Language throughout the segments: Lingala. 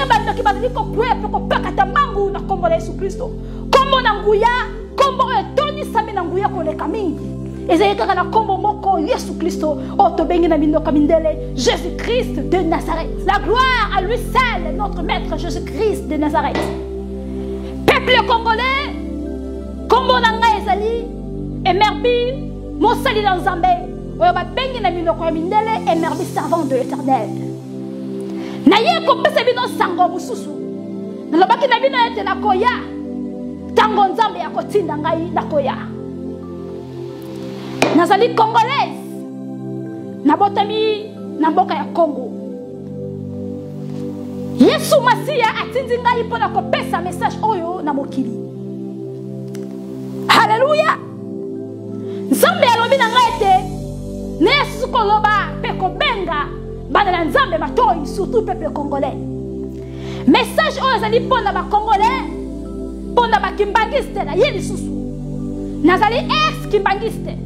Ndenge bandoki bazali kokweya mpe kopakata mbangu na nkombo na Yesu Kristo. Nkombo na nguya, nkombo oyo etonisami na nguya koleka mingi. Ezali kaka na nkombo moko, Yesu Kristo, oyo tobengi na minoko mindele, Jésus-Christ de Nazareth. La gloire à lui seul, notre maître Jésus-Christ de Nazareth. Peuple congolais, nkombo na ngai ezali Emerbi, mosali na Nzambe, oyo babengi na minoko ya mindele Emerbi, servant de l'Éternel. Naye kopesa bino sango mosusu. Nalobaki na bino ete nakoya ntango Nzambe akotinda ngai, nakoya. Nazali congolaise, nabotami na mboka ya Congo. Yesu Masiya atindi ngai mpo na kopesa message oyo na mokili. Haleluya! Nzambe alobi na ngai ete naya susu koloba mpe kobenga bana na Nzambe matoi, surtout peuple congolais. Message oyo ezali mpo na ba congolais, mpo na ba kimbangiste. Na ye lisusu nazali ex kimbangiste,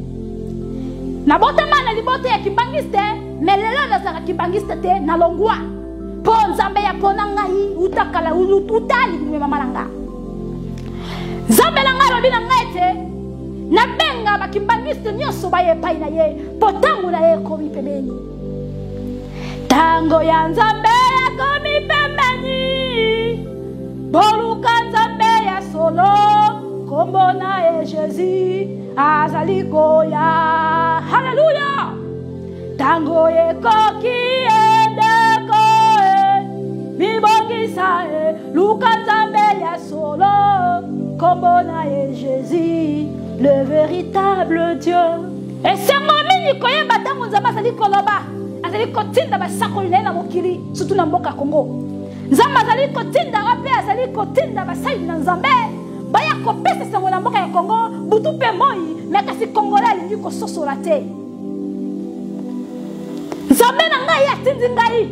nabotama na libota ya kimbangiste, me lelo nazalaka kimbangiste te, nalongwa mpo Nzambe ya pona ngai uta kala, uta libumu ya mama na nga. Nzambe na ngai alobi na ngai ete nabenga bakimbangiste nyonso baye epai na ye, mpo ntango na ye ekomi pembeni. Ntango ya Nzambe ekomi pembeni, boluka Nzambe ya solo, kombo na ye Jésus azali koya. Haleluya! Ntango ekoki endeko e, mibongisa e, luka Nzambe ya solo, kombo na ye Jésus, le véritable Dieu. Esengo mingi koyeba ntango Nzambe azali koloba, azali kotinda basakoli na ye na mokili, surtout na mboka Congo. Nzambe azali kotinda mpe azali kotinda basali na Nzambe baya kopesa sango na mboka ya Congo butu mpe moi, me kasi Congolais alingi kososola te. Nzambe na ngai atindi ngai.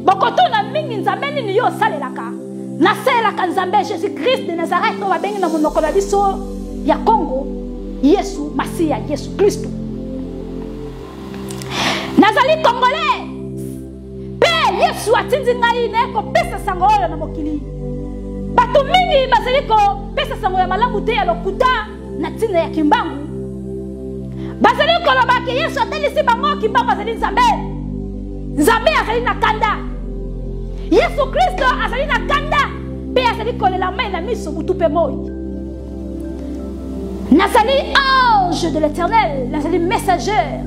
Bokotuna mingi, Nzambe nini yo osalelaka? Nasalelaka Nzambe Jésus-Christ de Nazareth, oyo babengi na monoko na biso ya Congo Yesu Masiya, Yesu Kristo. Nazali Congolais mpe Yesu atindi ngai naye kopesa sango oyo na mokili. Bato mingi bazali kopesa sango ya malamu te, ya lokuta na ntina ya Kimbangu. Bazali koloba ke Yesu atalisi bango Kimbangu azali Nzambe. Nzambe azali na kanda, Yesu Kristo azali na kanda mpe azali kolela mai na miso butu mpe moi. Nazali ange de l'Éternel, nazali messager,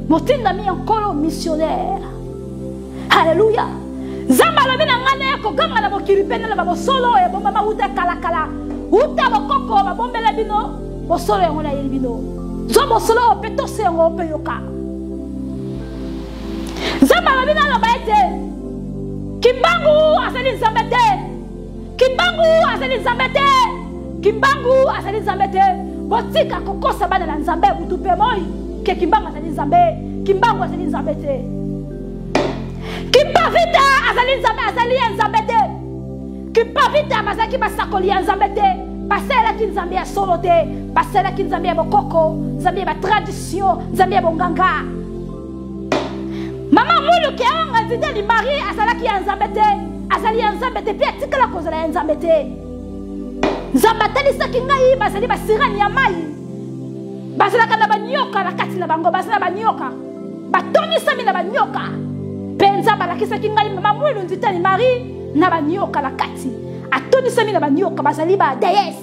motindami ya Nkolo, missionnaire. Haleluya! Nzambe alobi na ngai naye koganga na mokili mpe naloba bosolo oyo ebombama uta kalakala, uta bokoko babombela bino bosolo yango, nayeli bino. Zwa bosolo oyo mpe tosa yango mpe yoka. Nzambe alobi naloba ete Kimbangu azali Nzambe te, Kimbangu azali Nzambe te, Kimbangu azali Nzambe te. Botika kokosa bana na Nzambe butu mpe moi ke Kimbangu azali Nzambe. Kimbangu azali Nzambe te. Kimpavita azali Nzambe, azali ya Nzambe te. Kimpavita bazalaki basakoli ya Nzambe te, basalelaki Nzambe ya solo te, basalelaki Nzambe ya bokoko, Nzambe ya batradition, Nzambe ya bonganga. Mama Muluke Anga Nziteli Marie azalaki ya Nzambe te, azali ya Nzambe te mpe atikala kozala ya Nzambe te. Nzambe atalisaki ngai bazali basirene ya mai, bazalaka na banyoka na kati na bango, bazali na banyoka, batonisami na banyoka. Mpe Nzambe alakisaki ngai mama Mwilu Nziteli Marie na banyoka na kati, atonisami na banyoka, bazali ba déesse,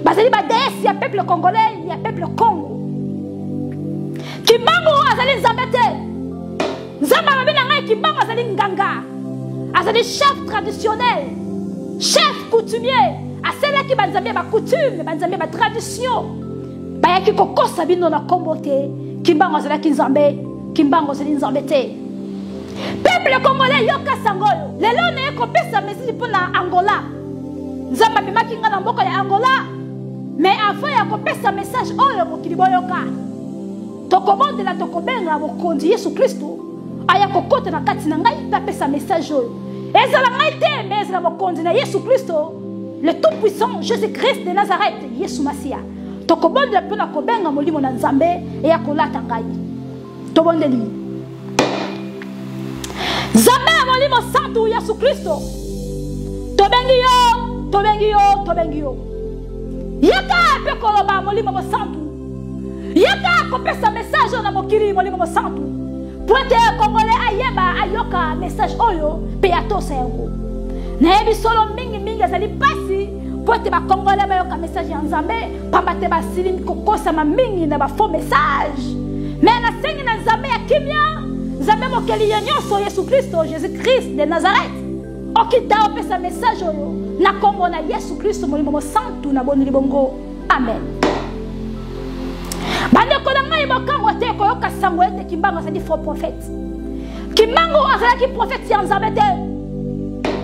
bazali ba déesse ya peuple congolais, ya peuple Congo. Kimbangu azali Nzambe te. Nzambe alobi na ngai Kimbangu azali nganga, azali chef traditionnel, chef coutumier, asalaki banzambe ya bacoutume, banzambe ya batradition. Bayaki kokosa bino na kombo te Kimbangu azalaki Nzambe. Kimbangu azali Nzambe te. Peuple congolais, yoka sango oyo. Lelo naye kopesa message mpo na Angola. Nzambe amemaki nga na mboka ya Angola, mais avant ya kopesa message oyo mokili boyoka, tokobondela, tokobenga mokonzi Yesu Kristo aya kokota na kati na ngai mpe apesa message oyo. Ezala ngai te, mais ezala mokonzi na Yesu Kristo, le tout puissant Jésus-Christ de Nazareth, Yesu Masiya. Tokobondela mpe na kobenga molimo na Nzambe eya kolata ngai. Tobondeli Nzambe ya molimo santu. Yesu Kristo. Tobengi yo, tobengi yo, tobengi yo. Yaka mpe koloba Molimo Mosantu. Yaka kopesa message oyo na mokili Molimo Mosantu. Po ete Congolais ayeba, ayoka message oyo mpe atosa yango. Nayebi solo mingi mingi ezali pasi po ete ba Congolais bayoka message ya Nzambe, pamba te basili kokosama mingi na ba faux message. Mais nasengi na Nzambe ya kimia, Nzambe mokeli ye nyonso, Yesu Kristo, Jésus Christ de Nazareth, okita opesa message oyo na kombo na Yesu Kristo Molimo Mosantu, nabondeli bongo, amen. Bandeko na ngai, bokamwa te koyoka sango ete Kimbangu azali faux prophète. Kimbangu azalaki prophète ya Nzambe te.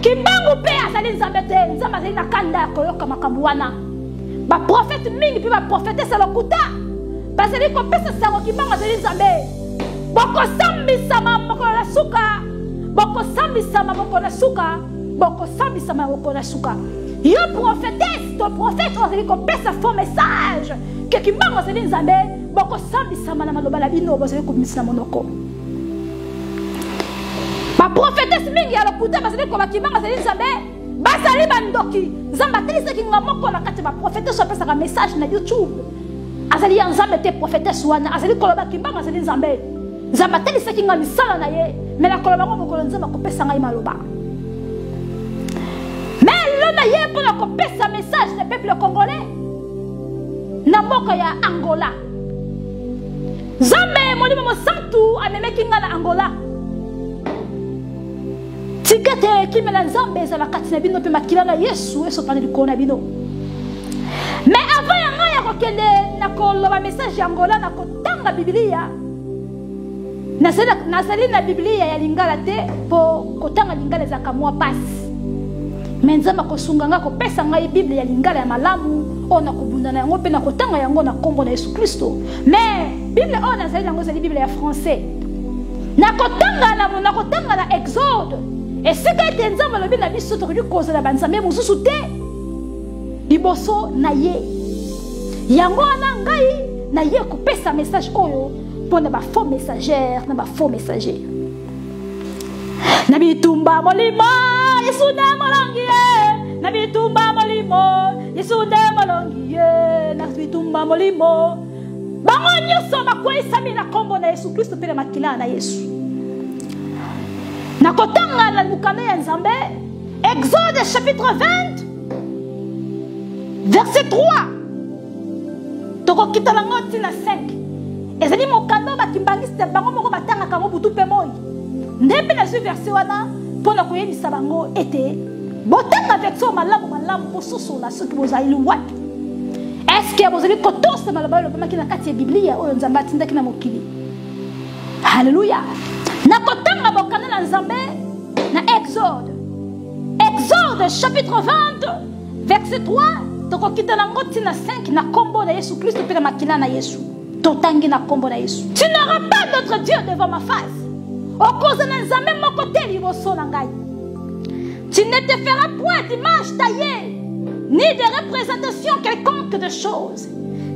Kimbangu mpe azali Nzambe te. Nzambe azali na kanda ya koyoka makambo wana. Ba prophète mingi mpe ba prophétesse ya lokuta bazali kopesa sango Kimbangu azali Nzambe. Bokosambisama mokolo na suka, bokosambisama mokolo na suka, bokosambisama mokolo na suka. Yo prophétesse to prophète oyo azali kopesa faux message ke Kimbangu azali Nzambe, bokosambisama na maloba na bino bozali kobimisa na monoko. Ba prophétesse mingi ya lokuta bazali koloba Kimbangu azali Nzambe, bazali bandoki. Nzambe atalisaki nga moko na kati ya ba prophétesse oyo apesaka message na YouTube. Azali ya Nzambe te prophétesse wana, azali koloba Kimbangu azali Nzambe. Nzambe atalisaki nga misala na ye, me nakoloba yango mokolo Nzambe akopesa ngai maloba. Mais lelo na ye mpo na kopesa message na peuple congolais na mboka ya Angola. Nzambe Molimo Mosantu amemeki nga na Angola. Tika ete kimia na Nzambe ezala kati na bino mpe makila na Yesu esopana likolo na bino. Mais avant ya ngai ya kokende na koloba message ya Angola, na kotanga Biblia, nazali na Biblia ya Lingala te, mpo kotanga Lingala ezalaka mwa pasi. Mais Nzambe akosunga ngai kopesa ngai Bible ya Lingala ya malamu oyo nakobunda na yango mpe nakotanga yango na nkombo na Yesu Kristo. Mais Bible oyo nazali na yango ezali Bible ya français. Nakotanga na, nakotanga na Exode, esika ete Nzambe alobi na biso tokoki kozala banzambe mosusu te liboso na ye. Yango wana ngai naye kopesa message oyo mpo na ba faux messagères na ba faux messagers. Na bitumba molimo Yesu nde molongi ye, na bitumba molimo Yesu nde molongi ye, na bitumba molimo bango nyonso bakweyisami na nkombo na Yesu Kristo mpe na makila na Yesu. Nakotanga na mokanda ya Nzambe Exode chapitre 20 verset 3, tokokita nango ntina 5. Ezali mokanda oyo bakimbangiste bango moko batangaka yango butu mpe moi. Nde mpe nazwi verset wana mpo na koyebisa bango ete botanga verset oyo malamu malamu, bososola soki bozali wapi. Eske bozali kotosa maloba oyo elobamaki na kati ya Biblia oyo Nzambe atindaki na mokili? Haleluya! Nakotanga mokanda na Nzambe na Exode, Exode chapitre 20 verset 3, tokokita nango ntina 5 na kombo na Yesu Kristo mpe na makila na Yesu. Totangi na kombo na Yesu. Tu n'auras pas d'autre Dieu devant ma face. Okoza na Nzambe moko te liboso na ngai. Tu ne te feras point d'image taillée, ni de représentation quelconque de choses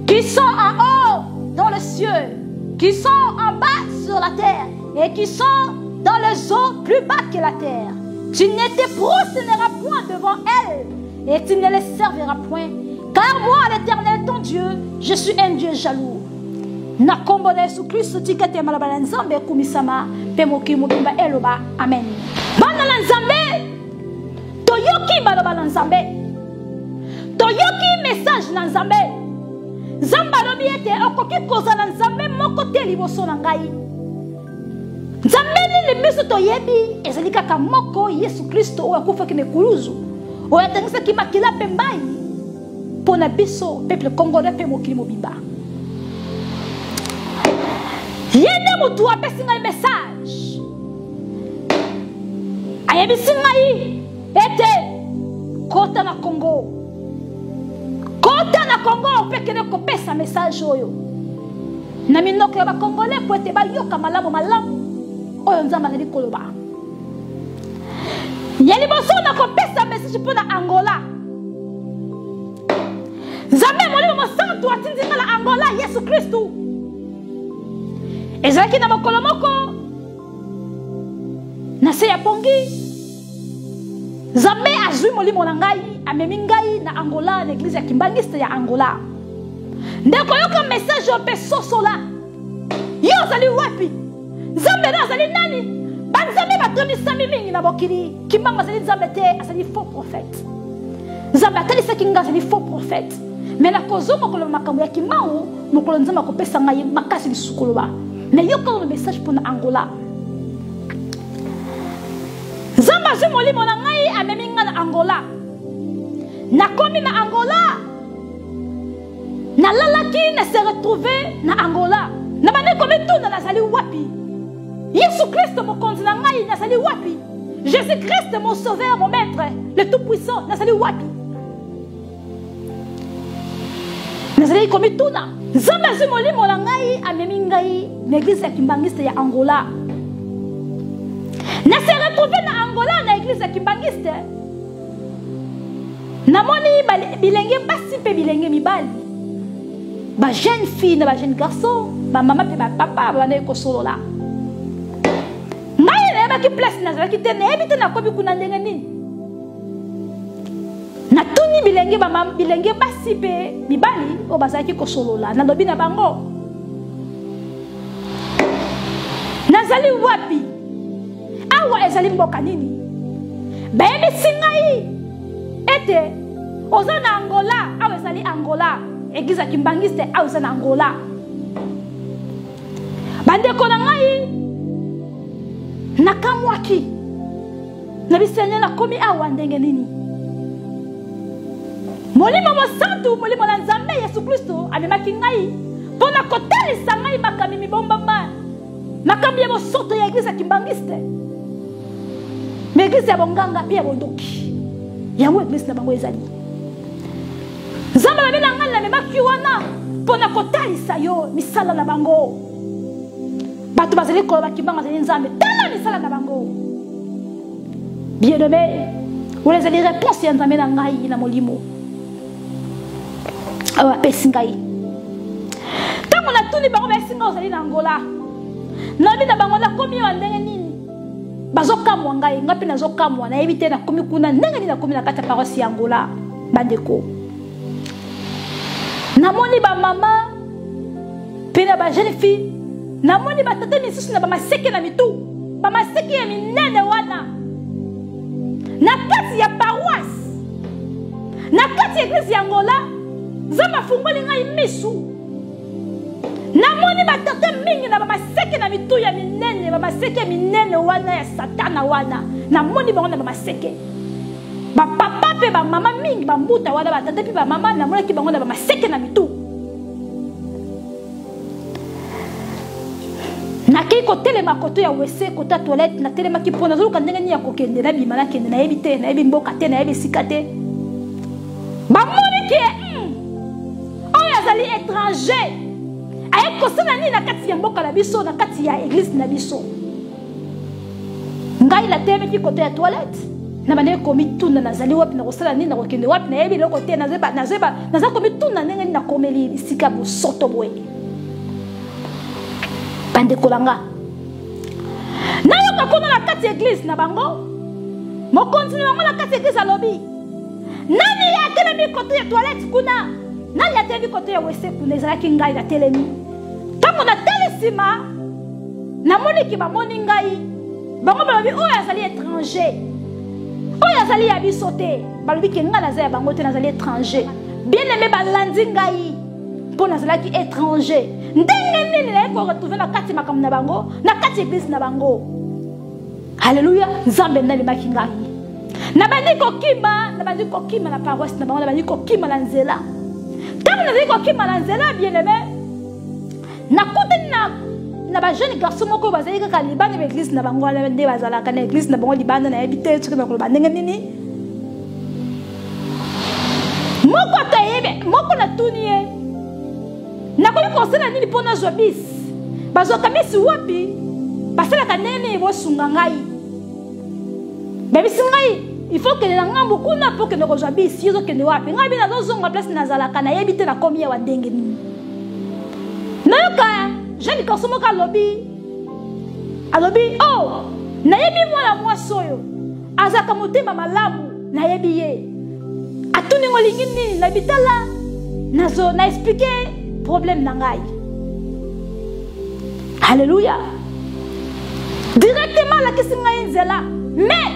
qui sont en haut dans les cieux, qui sont en bas sur la terre et qui sont dans les eaux plus bas que la terre. Tu ne te prosterneras point devant elles et tu ne les serviras point. Car moi, l'Éternel, ton Dieu, je suis un Dieu jaloux. Na kombo na Yesu Kristo, tika ete maloba na Nzambe ekumisama mpe mokili mobimba eloba amen. Bana na Nzambe, toyoki maloba na Nzambe, toyoki message na Nzambe. Nzambe alobi ete okoki kozala Nzambe moko te liboso na ngai. Nzambe nini biso toyebi ezali kaka moko, Yesu Kristo oyo akufaki na ekuluzu, oyo atangisaki makila mpe mai mpo na biso peuple congolais mpe mokili mobimba. Ye nde motu apesi ngai message, ayebisi ngai ete kota na Congo, kota na Congo mpe kende kopesa message oyo na minoko ya bakongolais mpo ete bayoka malamu malamu oyo Nzambe azali koloba. Ya liboso na kopesa message mpo na Angola. Nzambe Molimo Mosantu atindi nga na Angola, Yesu Kristu. Ezalaki na mokolo moko na se ya pongi, Nzambe azwi molimo na ngai, amemi ngai na Angola, na eglise ya Kimbangiste ya Angola. Ndeko, yoka message oyo mpe sosola. Yo ozali wapi? Nzambe na azali nani? Banzambe batondisami mingi na mokili. Kimbangu azali Nzambe te, azali faux prophète. Nzambe atalisaki ngai azali faux prophète. Mais nakozonga koloba makambo ya Kimbangu mokolo Nzambe akopesa ngai makasi lisusu koloba. Mais yoka nano message mpo na Angola. Nzambe azwi molimo na ngai amemi ngai na Angola. Nakomi na Angola, nalalaki na se retrouver na Angola. Nabandi komituna nazali wapi? Yesu Kristo mokonzi na ngai nazali wapi? Jésus Christ mon sauveur, mon maître, le tout-puissant, nazali wapi? Nazalaki komituna. Nzambe azwi molimo na ngai amemi ngai na eglise ya Kimbangiste ya Angola. Na se retrouver na Angola na eglise ya Kimbangiste. Namoni bilenge basi mpe bilenge mibali, ba jeune fille na ba jeune garçon, ba mama mpe ba papa babandaki kosolola. Ngai nayebaki place nazalaki te, nayebi te nakomi kuna ndenge nini. Natuni bilenge ba bilenge basi mpe mibali oyo bazalaki kosolola, nalobi na bango, nazali wapi? Awa ezali mboka nini? Bayebisi ngai ete oza na Angola, awa ezali Angola, eglise ya Kimbangiste awa eza na Angola. Bandeko na ngai, nakamwaki na bisenge, nakomi awa ndenge nini? Molimo Mosantu, molimo na Nzambe Yesu Kristo amemaki ngai mpo na kotalisa ngai makambo mibombama, makambo ya bosoto ya eglise ya Kimbangiste, na eglise ya bonganga mpe ya bondoki. Yango eglise na bango ezali. Nzambe alobi na ngai, namemaki wana mpo na kotalisa yo misala na bango. Bato bazali koloba Kimbangu azali Nzambe, tala misala na bango. Bien-aimé, wana ezali réponse ya Nzambe na ngai na molimo awa apesi ngai. Ntango natuni bango, bayesi ngai ozali na Angola. Nalobi na bango, nakomi awa ndenge nini? Bazokamwa ngai, ngai mpe nazokamwa, nayebi te nakomi kuna ndenge nini, nakomi na kati ya paroisse ya Angola. Bandeko, namoni bamama mpe na ba jeune fille, namoni batata misusu na bamaseke na mitu, bamaseke ya minene wana na kati ya paroisse, na kati ya eglise ya Angola. Nzambe afungoli ngai misu, namoni batata mingi na bamaseke na mitu ya minene, bamaseke ya minene wana ya satana wana, namoni bango na bamaseke, bapapa mpe bamama mingi, bambuta wana, batata mpe bamama, namonaki bango na bamaseke na mitu. Nakei kotelema koto ya wese, koto ya toilette, natelemaki mpo nazoluka ndenge nini ya kokende, nabima, nakende, nayebi te, nayebi mboka te, nayebi esika te. Bamoni ke oyo azali étranger, aye kosala nini na kati ya mboka na biso, na kati ya eglise na biso? Ngai natelemaki koto ya toilette, na bandeki komituna nazali wapi, nakosala nini, nakokende wapi, nayebi eloko te, naza komituna ndenge nini nakomeli esika bosoto boye. Bandeko na nga, nayoka kuna na kati ya eglise na bango, mokonzi na bango na kati ya eglise alobi, nani atelemi koto ya toilette kuna? Nani atelemi koto ya wese kuna? Ezalaki ngai natelemi. Ntango natali nsima, namoniki bamoni ngai, bango balobi oyo azali étranger, oyo azali ya biso te. Balobi ke ngai naza ya bango te, nazali étranger. Bien aimé, balandi ngai mpo nazalaki étranger. Ndenge nini naye koretrouve na kati makambo na bango, na kati eglise na bango? Alléluia, Nzambe nde amemaki ngai. Nabandi kokima, nabandi kokima na paroisse na bango, nabandi kokima na nzela. Ntango nazali kokima na nzela, bien aimé, nakutani na ba jeune garçon moko bazali kaka libanda ya eglise na bango wana, nde bazalaka na eglise na bango libanda, nayebi te soki nakoloba ndenge nini. Moko ata yebi, moko natuni ye, nakoki kosala nini mpo nazwa bis? Bazwaka bisi wapi? Basalaka ndenge nini? Bosunga ngai. Bayebisi ngai, il faut kende na ngambo kuna mpo kende kozwa bisi. Yo ozokende wapi? Ngai mpe nazozonga place nazalaka, nayebi te nakomi awa ndenge nini. Nayoka jeune garçon moko alobi, oh, nayebi mwana mwasi oyo. Azalaka motema malamu, nayebi ye. Atuni ngo olingi nini? Nayebi tala, nazo na expliquer problème na ngai. Alléluia. Directement alakisi ngai nzela. Mais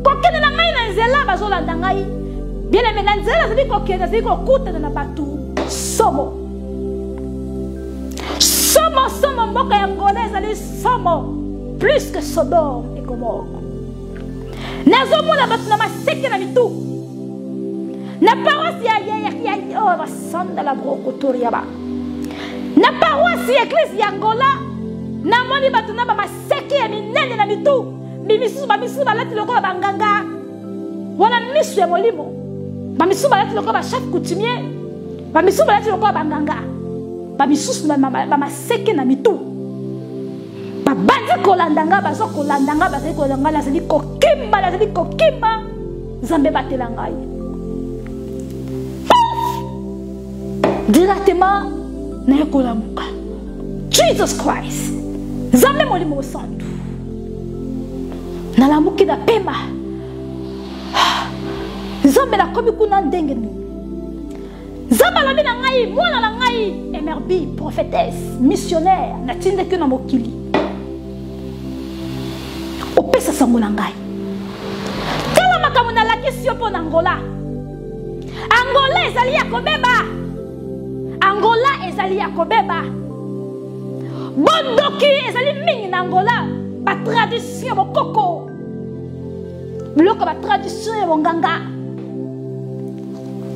kokende na ngai na nzela bazolanda ngai. Bien aimé, na nzela nazali kokende, nazali kokutana na bato somo. Somo somo, mboka ya Angola ezali somo plus que Sodome et Gomorrhe. Nazomona bato na maseke na mitu. Na paroisse ya ya ya ya oh basanda la brokotoria ba. Na paroisse ya église ya Angola namoni bato na ba maseke ya minene na mitu. Misusu ba misusu balati lokola banganga. Wana misu ya molimo. Ba misusu balati lokola ba chef coutumier. Ba misusu balati lokola banganga. Ba misusu ba maseke na mitu. Babandi kolanda nga, bazo kolanda nga, bazali kolanda nga, nazali kokima, nazali kokima. Nzambe batela ngai. Directement naye kolamuka. Jesus Christ. Nzambe molimo mosantu. Nalamuki na pema. Nzambe nakomi kuna ndenge nini? Nzambe alobi na ngai, mwana na ngai MRB, prophétesse, missionnaire, natindaki yo na mokili. Opesa sango na ngai. Tala makambo nalakisi yo mpo na Angola. Angola ezali ya kobeba. Angola ezali ya kobeba. Bondoki ezali mingi na Angola. Ba tradition bokoko. Biloko ba tradition ya bonganga.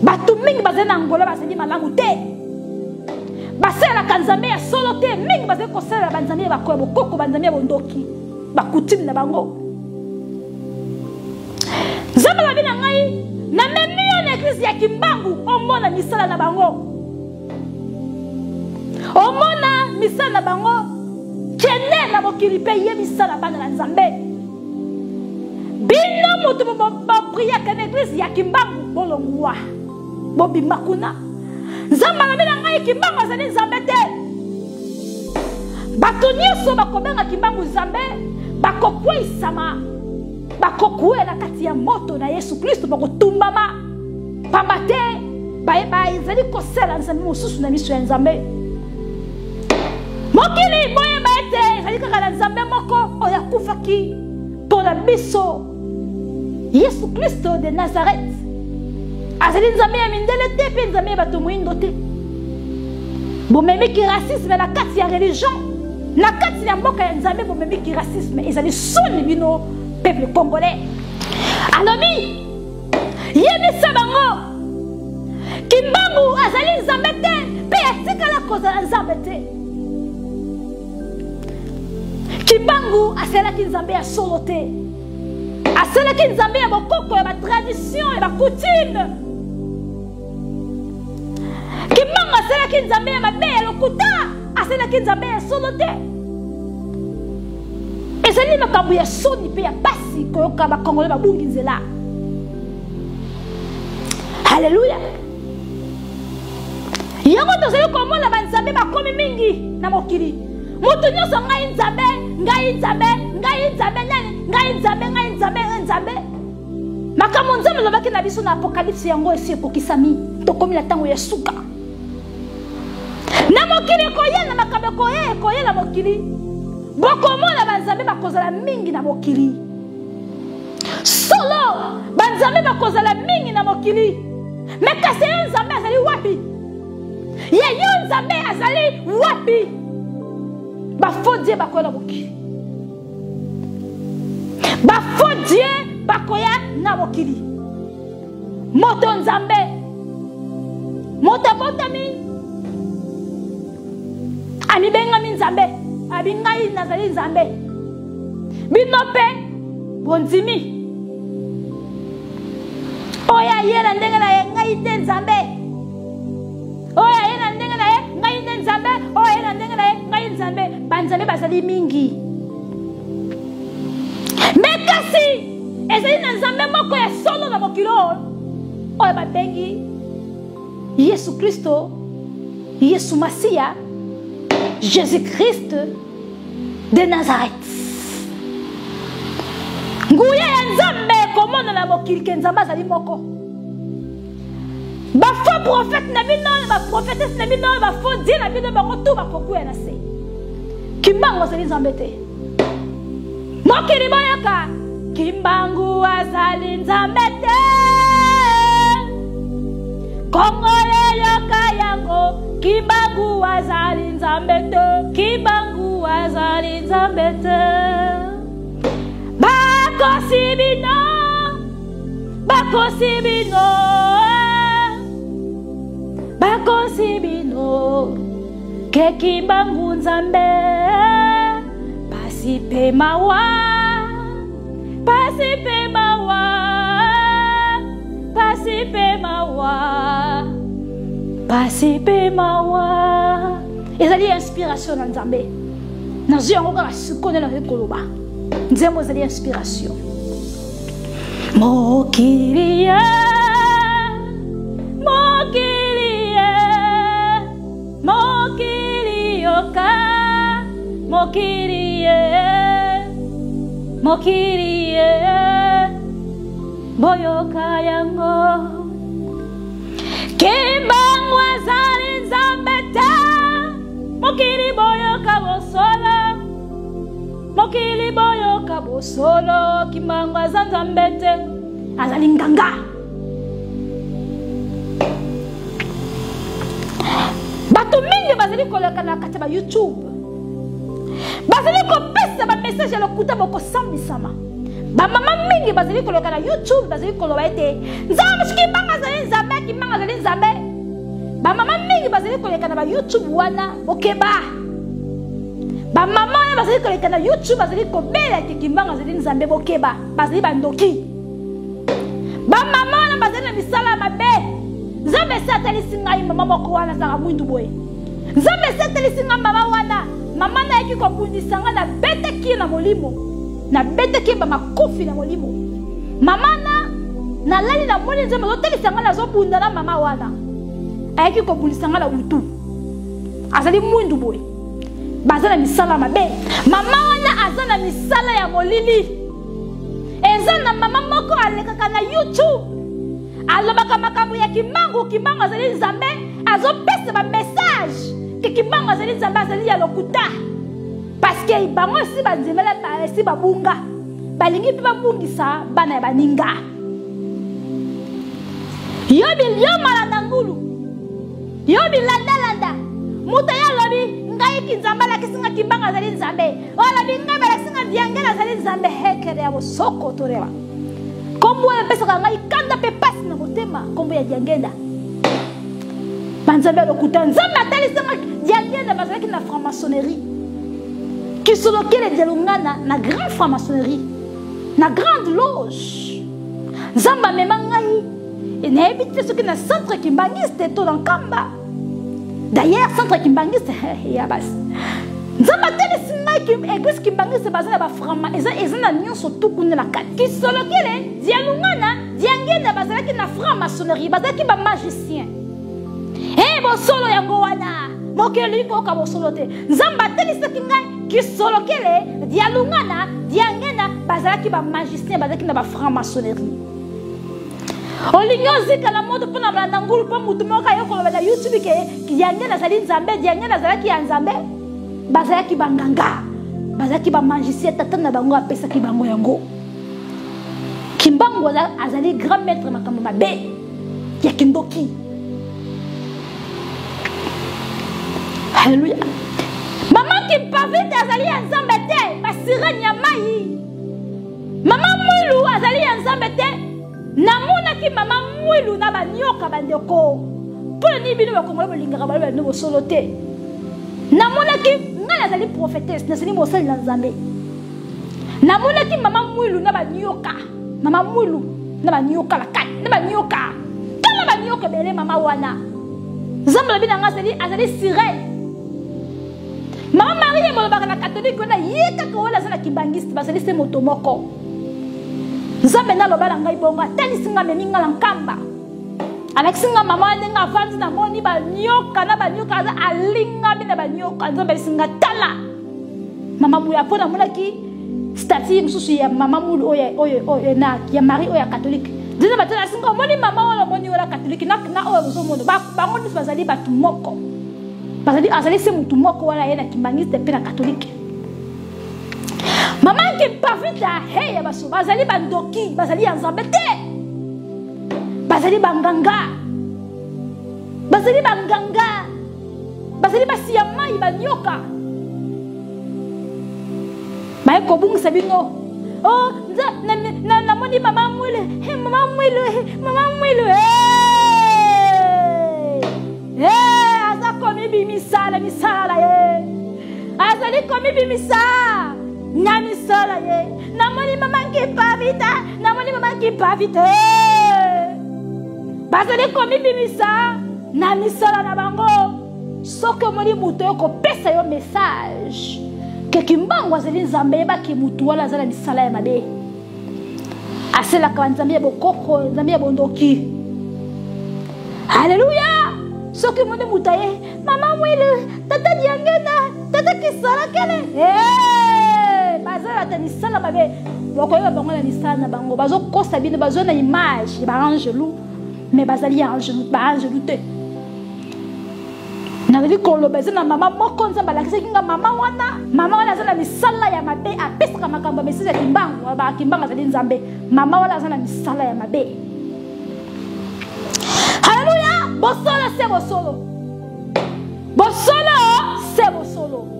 Bato mingi bazali na Angola bazali malamu te. Basalelaka Nzambe ya solo te. Mingi bazali kosalela banzambe ya bakoya bokoko, banzambe ya bondoki, bakutime na bango. Nzambe alobi na ngai, namemi yo na eglise ya Kimbangu, omona misala na bango. Omona misala na bango, kende na mokili mpe yebisa na bana na Nzambe. Bino moto bopriaka na eglise ya Kimbangu, bolongwa, bobima kuna. Nzambe alobi na ngai, Kimbangu azali Nzambe te. Bato nyonso bakobenga Kimbangu Nzambe bakokweisama, bakokwea na kati ya moto na Yesu Kristo, bakotumbama, pamba te bazali kosala Nzambe mosusu na miso ya Nzambe. Mokili boyeba ete ezali kaka na Nzambe moko oyo akufaki mpo na biso, Yesu Kristo de Nazareth. Azali Nzambe ya mindele te mpe Nzambe ya bato moindo te. Bomemiki racisme na kati ya religion, na kati ya mboka ya Nzambe bomemiki racisme, ezali soni bino peuple congolais. Alobi yebisa bango Kimbangu azali Nzambe te mpe atikala kozala Nzambe te. Kimbangu asalaki Nzambe ya solo te, asalaki Nzambe ya bokoko, ya ba tradition, ya ba coutume. Kimbangu asalaki Nzambe ya mabe, ya lokuta, asalaki Nzambe ya solo te. Ezali makambo ya soni mpe ya pasi koyoka bakongole babungi nzela. Haleluya! Yango tozali komona banzambe bakomi mingi na mokili. Moto nyonso ngai Nzambe, ngai Nzambe, ngai Nzambe nani, ngai Nzambe, ngai Nzambe, ngai Nzambe. Makambo Nzambe alobaki na biso na Apocalypse yango esi ekokisami. Tokomi na ntango ya suka. Na mokili ekoya, na makambo ekoya, ekoya na mokili. Bokomona banzambe bakozala mingi na mokili. Solo banzambe bakozala mingi na mokili. Me kasi yo Nzambe azali wapi? Ye yo Nzambe azali wapi? Ba faux dieu bakoya na mokili. Ba faux dieu bakoya na mokili. Moto Nzambe, moto abotami amibengami Nzambe, abi ngai nazali Nzambe. Bino mpe bondimi oyo aye na ndenge na ye, ngai nde Nzambe. Oyo aye na ndenge na ye, ngai nde Nzambe. Oyo aye na ndenge na ye, ngai Nzambe. Banzambe bazali mingi, me kasi ezali na Nzambe moko ya solo na mokili oyo, oyo babengi Yesu Kristo, Yesu Masiya, Jésus-Christ de Nazareth. Nguya ya Nzambe ekomonana. mokili ke Nzambe azali moko. Ba faux prophète na bino, ba prophétesse na bino, ba faux dieu na bino, bango tout bakokuya na se. Kimbangu azali Nzambe te. Mokili boyoka, Kimbangu azali Nzambe te. Kongole yoka yango, Kimbangu azali Nzambe te. Kimbangu azali Nzambe te. Bakosi bino, bakosi bino, bakosi bino, ke Kimbangu Nzambe, pasi pe mawa, pasi pe mawa, pasi pe mawa, pasi pe mawa. Ezali inspiration na Nzambe. Nazwi yango kaka sikoyo nde nazali koloba. Nzembo ezali inspiration. Mokili ye, mokili ye, mokili yoka, mokili ye, mokili ye, boyoka yango. Kimbangu azali Nzambe te, mokili boyoka bosolo, mokili boyoka bosolo, Kimbangu aza Nzambe te, azali nganga. Bato mingi bazali koleka na kati ya ba YouTube, bazali kopesa ba message ya lokuta, bokosambisama. Bamama mingi bazali koloka na YouTube, bazali koloba ete Nzambe Kimbangu azali Nzambe, Kimbangu azali Nzambe. Bamama mingi bazali koleka na ba YouTube wana, bokeba. Bamama wana bazali koleka na YouTube, bazali kobela ete Kimbangu azali Nzambe, bokeba, bazali bandoki. Bamama wana bazali na misala ya mabe. Nzambe esi atalisi ngai mama moko wana azalaka mwindu boye. Nzambe esi atalisi ngai mama wana, mama nayaki kobundisa ngai, nabetaki ye na molimo, nabetaki ye bamakofi na molimo. Mama na nalali namoni Nzambe azotalisa ngai, nazobunda na mama wana, ayaki kobundisa ngai na butu, azali mwindu boye, baza na misala mabe. Mama wana aza na misala ya molili. Eza na mama moko alekaka na YouTube, alobaka makambo ya Kimbangu, Kimbangu azali Nzambe, azopesa ba message ke Kimbangu azali Nzambe, azali ya lokuta. Parce que bango esi bandimela, esi babunga, balingi mpe babungisa bana ya baninga. Yo yo malanda ngulu, yo bilandalanda, moto ye alobi ngai kinzambe alakisi nga Kimbangu azali Nzambe, oyo alobi ngai balakisi nga Diangela azali Nzambe, hekele ya bosoko torewa. Kombo oyo epesaka ngai kanda mpe pasi na motema, kombo ya Diangenda. Banzambe ya lokuta, Nzambe atalisanga Diangenda bazalaki na franc-maçonnerie. Kisolokele Dialungana na grande franc-maçonnerie, na grande loge. Nzambe amema ngai, nayebi te soki na centre kimbangiste to na Nkamba. D'ailleurs, centre kimbangiste ya basi. Nzambe atelisi ngai église kimbangiste baza na ba franc, eza na nyonso tu kuna na kati. Kisolokele Dialungana, Diangenda bazalaki na franc-maçonnerie, bazalaki ba magicien. Eh, bosolo yango wana, mokili elingi koyoka bosolo te. Nzambe atelisaki ngai Kisolokele, Dialungana, Diangenda bazalaki ba magicien, bazalaki na ba franc-maçonnerie. Olingi ozika na moto mpo na balanda ngulu, mpo motu moko aye koloba na YouTube ke Diangenda azali Nzambe, Diangenda azalaki ya Nzambe. Bazalaki banganga, bazalaki ba magicien, tata na bango apesaki bango yango. Kimbangu azali grand maître makambo mabe ya kindoki. Alléluia. Mama Kimpavite azali ya Nzambe te, ba sirène ya mai. Mama Mwilu azali ya Nzambe te. Namonaki mama Mwilu na banyoka bandeko. Mpo na nini bino bakongole bolingaka baloba bino bosolo te? Namonaki ngai nazali prophétesse, nazali mosali na Nzambe. Namonaki mama Mwilu na banyoka, mama Mwilu na banyoka na kati, na banyoka. Tala banyoka ebele mama wana. Nzambe alobi na ngai azali sirène. Mama Marie bolobaka na catholique wana ye kaka wana aza na kimbangiste, bazali se moto moko. Nzambe naloba na ngai bongo, atalisi ngai, amemi ngai na Nkamba. Alakisi ngai mama wana ndenge avandi, namoni banyoka na banyoka, aza alingami na banyoka. Nzambe alakisi ngai, tala mama Muya, mpo namonaki statut mosusu ya mama mulu oyo oyo oyo na ya marie oyo ya catholique nzambe batala singa omoni mama wana omoni wana catholique na na oyo ozomona bango nyonso bazali bato moko bazali azali se motu moko wana ye na kimbangiste mpe na catholique mama kimpavita he ya baso bazali bandoki bazali ya nzambe te bazali banganga bazali banganga bazali basi ya mai banyoka baye kobungisa bino oh, namoni mama mwile mama mwile mama mwile aza komibimisa na misala ye azali komibimisa na misala ye namoni mama nkipavita namoni mama nkipavita bazali komibimisa na misala na bango soki omoni moto oyo kopesa yo message ke kimbangu azali nzambe yebaki motu wana aza na misala ya mabe aselaka banzambe ya bokoko nzambe ya bondoki aleluya soki omoni moto aye mama mwile tata diangenda tata kisalakele hey, bazalata misala mabe bokoyeba bango na misala na bango bazokosa bino bazwa na image ya baangelu me bazali ya angelu baangelu te nazali koloba eza na mama moko nzambe alakisaki nga mama wana mama wana aza na misala ya mabe apesaka makambo ya mesese ya kimbangu alobaka kimbangu azali nzambe mama wana aza na misala ya mabe haleluya bosolo se bosolo bosolo se bosolo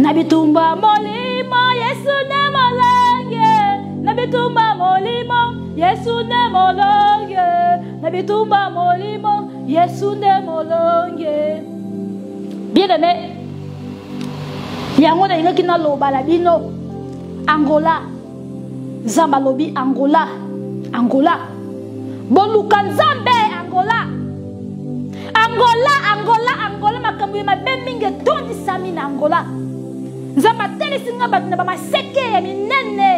na bitumba molimo yesu nde molonge na bitumba molimo yesu nde molonge na bitumba molimo yesu nde molonge bien aimé yango nalingaki naloba na bino angola nzambe alobi angola angola boluka nzambe angola angola angola angola makambo ya mabe mingi etondisami na angola nzambe atelisi nga bato na bamaseke ya minene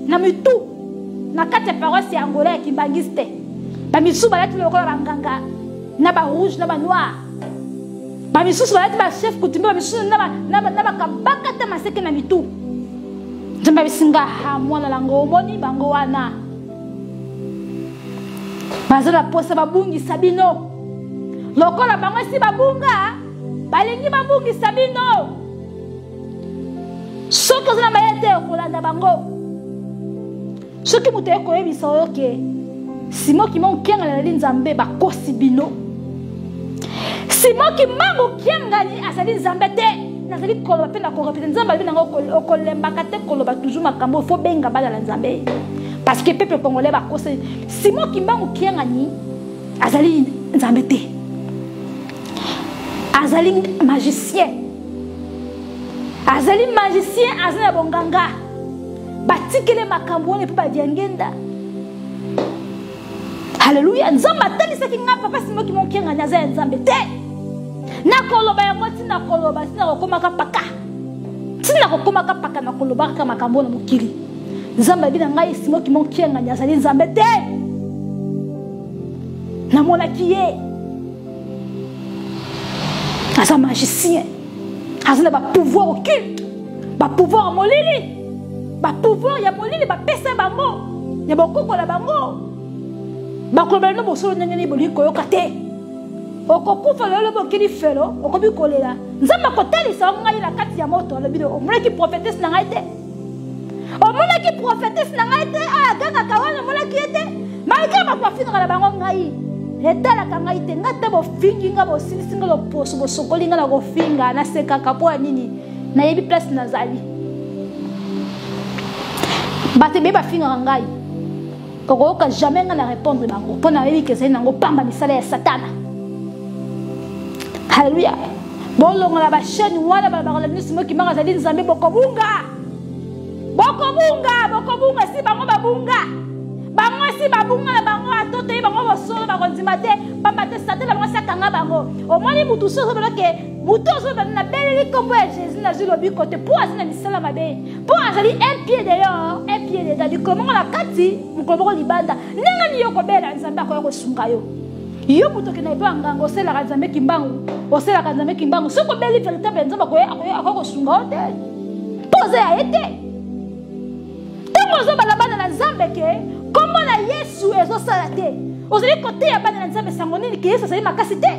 na mitu na kati ya paroisse ya angola ya kimbangiste bamisusu balati lokola banganga na barouge na banoir bamisusu balati bachef coutumier bamisusu na bakabaka ta maseke na mitu nzambe abisi nga ha mwana na ngo omoni bango wana baza na posa babungisa bino lokola bango esi babunga balingi babungisa bino soki oza na mayele te okolanda bango soki moto aye koyebisa oyo ke simo kimbangu kiangani azali nzambe bakosi bino simo kimbangu kiangani azali nzambe te nazali koloba mpe nakorepete nzambe alobi nango okolembaka te koloba toujours makambo fo benga bana na nzambe parce que peuple congolais bakosi simo kimbangu kiangani azali nzambe te azali magicien azali magicien aza na bonganga batikele makambo wana mpe badiangenda haleluya nzambe atalisaki ngai papa simoki mokiangani aza ya nzambe te nakoloba yango ntina koloba ntina kokomaka paka ntina kokomaka paka nakoloba kaka makambo na mokili nzambe abi na ngai simoki mokiangani azali nzambe te namonaki ye aza magicien aza na bapouvoir occulte bapouvoir ya molili bapouvoir ya molili bapesa bango ya bokoko na bango bakolobela no bosolo ndenge nini bolingi koyoka te okokufa lelo lobi okili felo okomi kolela nzambe akotalisa yo ngai na kati ya moto alobi omonaki prophetese na ngai te omonaki prophetese na ngai te oyo agangaka wana omonaki ye te malgre bato bafingaka na bango ngai etalaka ngai te ngai te bofingi ngai bosilisi ngai loposo bosokoli ngai na kofinga nasekaka mpo ya nini nayebi place nazali bato ebele bafingaka ngai okoyoka jamais ngai na répondre bango mpo nayebi ke ezali nango pamba misala ya satana halleluya bolongola bachaine wana balobaka na bino simoki manga azali nzambe bokobunga bokobunga bokobunga si bango babunga bango si babunga na bango atotoyi bango bosolo bakondima te pamba te satana bango si akanga bango omoni mutu soso ke moto ozoloba nabeleli nkombo ya jésus nazwi lobiko te mpo aza na misala mabe mpo azali un pied dehors un pied dedans likolo moko na kati mokolo moko libanda ndenge nini yo kobela nzambe akoya kosunga yo Yo moto okenda epai ya nganga, osalelaka Nzambe Kimbangu, osalelaka Nzambe Kimbangu, soki obeli véritable Nzambe akoya kosunga yo te, mpo oza ya ye te. Ntango ozobala bana na Nzambe ke nkombo na Yesu ezosala te, ozali koteya bana na Nzambe sango nini ke Yesu azali makasi te?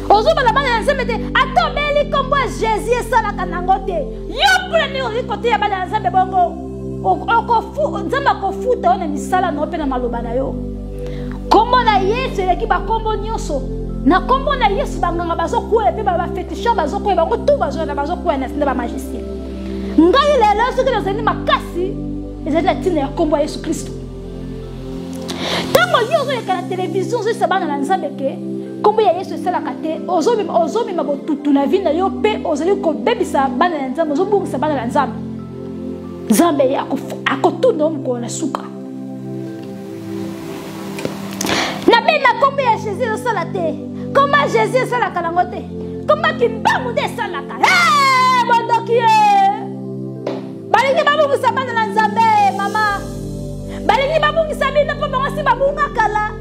Ozobala bana na Nzambe te, ata obeli nkombo ya Jésus esalaka nango te. Yo mpona nini ozali koteya bana na Nzambe bongo? Nzambe akofuta yo na misala na yo mpe na maloba na yo. Nkombo na Yesu eleki bakombo nyonso. Na nkombo na Yesu banganga bazokwela mpe bafeticheur bazokwela, bango tu bazoyana bazokwela na bamagicien. Ngai lelo soki nazali makasi ezali na ntina ya nkombo ya Yesu Kristo. Ntango yo ozoleka na televizio ozoyisa bana na Nzambe ke nkombo ya Yesu esalaka te, ozomema botutu na vi na yo mpe ozali kobebisa bana ya Nzambe, ozobungisa bana na Nzambe. Nzambe akotuna yo mokolo na suka. Nabenga nkombo ya Jésus ezosala te, nkombo ya Jésus esalaka nango te, nkombo ya Kimbangu nde esalaka. Hey, bondoki ye balingi babungisa bana na Nzambe. Mama, balingi babungisa bino mpo bango si babunga kala.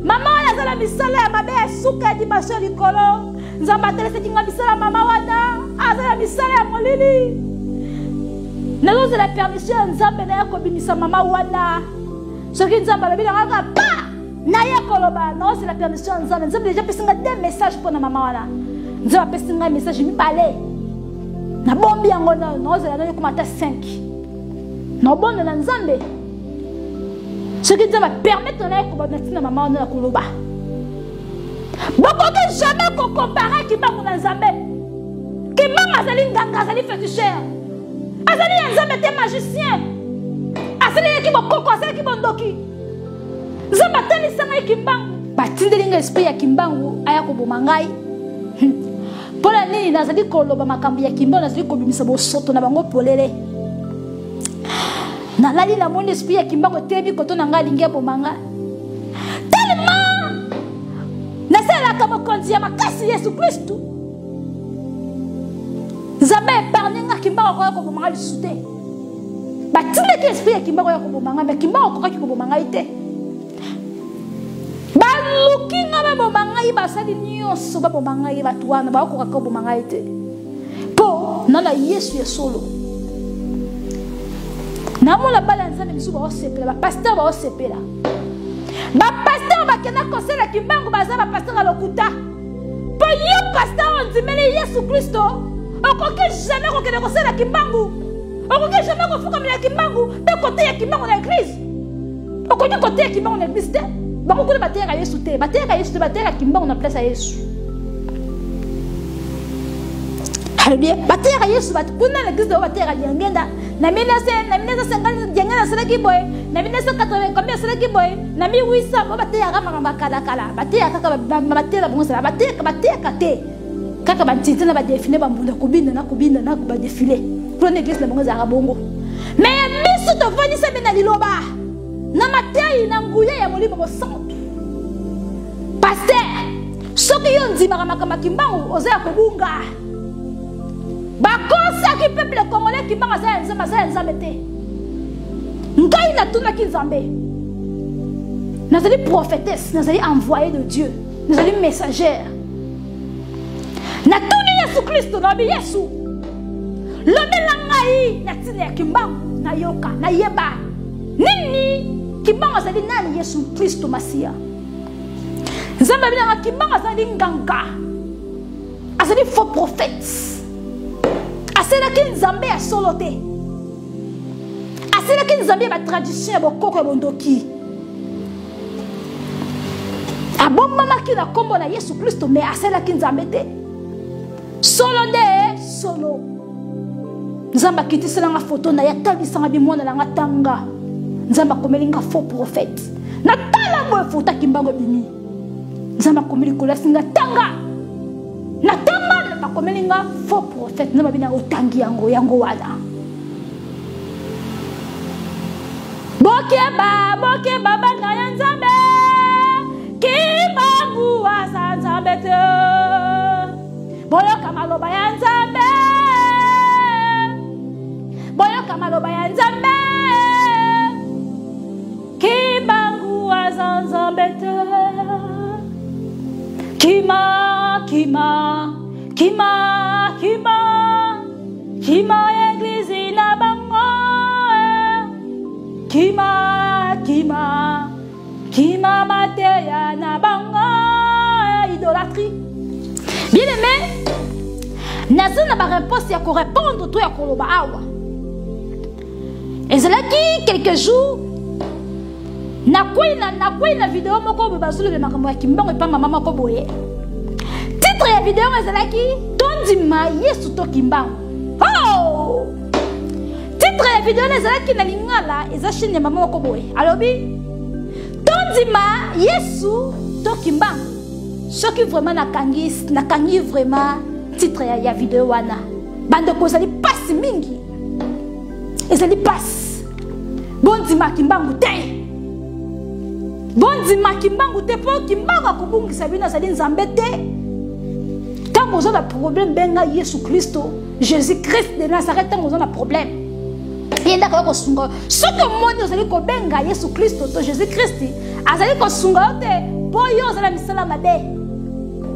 Mama wana aza na misala ya mabe ya suka ya dimension likolo. Nzambe atelesaki nga misala mama wana aza na misala ya molili. Nazozela permission ya Nzambe naya kobimisa mama wana. Soki Nzambe alobi na nga pa naye koloba, nazozela permission ya Nzambe. Nzambe deja apesi nga deux messages mpo na mama wana. Nzambe apesi nga message mibale, nabombi yango nayo, nazozela nayo ekoma ata 5. Nabondela Nzambe soki Nzambe apermettre naye koba na ntina mama wana na koloba. Bokoki jamais kokompare Kimbangu na Nzambe. Kimbangu azali nganga, azali féticheur, azali ya Nzambe te, magicien, asalelaki bokoko, asalaki bondoki. Nzambe atalisa ngai Kimbangu, batindeli ngai esprit ya Kimbangu aya koboma ngai. Mpo na nini nazali koloba makambo ya Kimbangu, nazali kobimisa bosoto na bango polele. Nalali namoni esprit ya Kimbangu etelemi koto na ngai, alingi aboma ngai. Tellement nasalelaka mokonzi ya makasi Yesu Kristu, Nzambe epargne nga, Kimbangu akoka koboma ngai lisusu te. Batindaki esprit ya Kimbangu ya koboma ngai, mais Kimbangu akokaki koboma ngai te. Baluki nga baboma ngai, basali nyonso baboma ngai, bato wana bakoka koboma ngai te, mpo na na Yesu ya solo. Namona bala ya Nzambe misusu baosepela, bapasteur baosepela, bapasteur bakenda kosala Kimbangu, baza bapasteur ya lokuta. Mpo yo pasteur ondimeli Yesu Kristo, okoki jamais kokende kosala Kimbangu, okoki jamais kofukamela Kimbangu mpe koteya Kimbangu na eglise. Okoki koteya Kimbangu na eglise te. Bango kuna bateyaka Yesu te, bateyaka Yesu te, bateyaka Kimbangu na place ya Yesu. Haleluya, bateyaka Yesu bato kuna na eglise bango bateyaka Diangenda na 1950, Diangenda asalaki boye na 1980, combien asalaki boye na 1800. Bango bateyaka makambo ya kalakala, bateyaka kaka bateyaka bango sala, bateyaka bateyaka te kaka bantinti na badefile, bambunda kobina na kobina na badefile kuna na eglise na bango ezalaka bongo. Me ya biso tovandisami na liloba na mateyi na nguya ya Molimo Mosantu. Paster, soki yo ondimaka makambo ya Kimbangu, oza ya kobunga. Bakosaki peuple congolais, Kimbangu aza ya Nzambe, aza ya Nzambe te. Ngai natunaki Nzambe, nazali prophétesse, nazali envoyé de Dieu, nazali messagère. Natuni Yesu Kristo, nalobi Yesu, lobela ngai na ntina ya Kimbangu, nayoka, nayeba nini Kimbangu azali nani. Yesu Kristo Masiya, Nzambe abinanga Kimbangu azali nganga, azali faux prophète, asalaki Nzambe ya solo te, asalaki Nzambe ya batradition ya bokoko ya bondoki. Abombamaki na nkombo na Yesu Kristo, me asalaki Nzambe te. Solo nde solo. Nzambe akitiselanga foto na ye, atalisanga bimwana na nga tanga. Nzambe akomeli nga faux prophète. Natala boye foto ya Kimbangu ebimi. Nzambe akomeli likolo asinga tanga. Natanga bakomeli nga faux prophète. Nzambe abina otangi yango yango wana. Bokeba, bokeba bana ya Nzambe, Kimbangu aza Nzambe te. Boyoka maloba ya Nzambe, boyoka maloba ya Nzambe, Kimbangu aza Nzambe. Nzambe te. Kima, kima, kima, kima, kima eglise na bango. Kima, kima, kima mateya na bango. Idolâtrie. Bien aimé, naza na ba réponse ya ko répondre to ya koloba awa. Ezalaki quelques jours nakwei na nakwei na video moko boye bazoloba makambo ya kimbangu epa mama moko boye. Titre ya video ezalaki tondima Yesu to kimbangu. Oh! Titre ya video ezalaki na lingala, eza chaîne ya mama moko boye. Alobi tondima Yesu to kimbangu. Soki vraiment nakangi nakangi vraiment titre ya, ya video wana. Bandeko ezali pasi mingi. Ezali pasi. Bondima kimbangu te. Bondima kimbangu te po kimbangu akobungisa bino, azali Nzambe te. Ntango oza na problème benga Yesu Kristo, Jésus Christ de Nazareth. Ntango oza na problème ye ndako ya kosunga yo. Soki omoni ozali kobenga Yesu Kristo to Jésus Christ azali kosunga yo te mpo yo ozala misala mabe,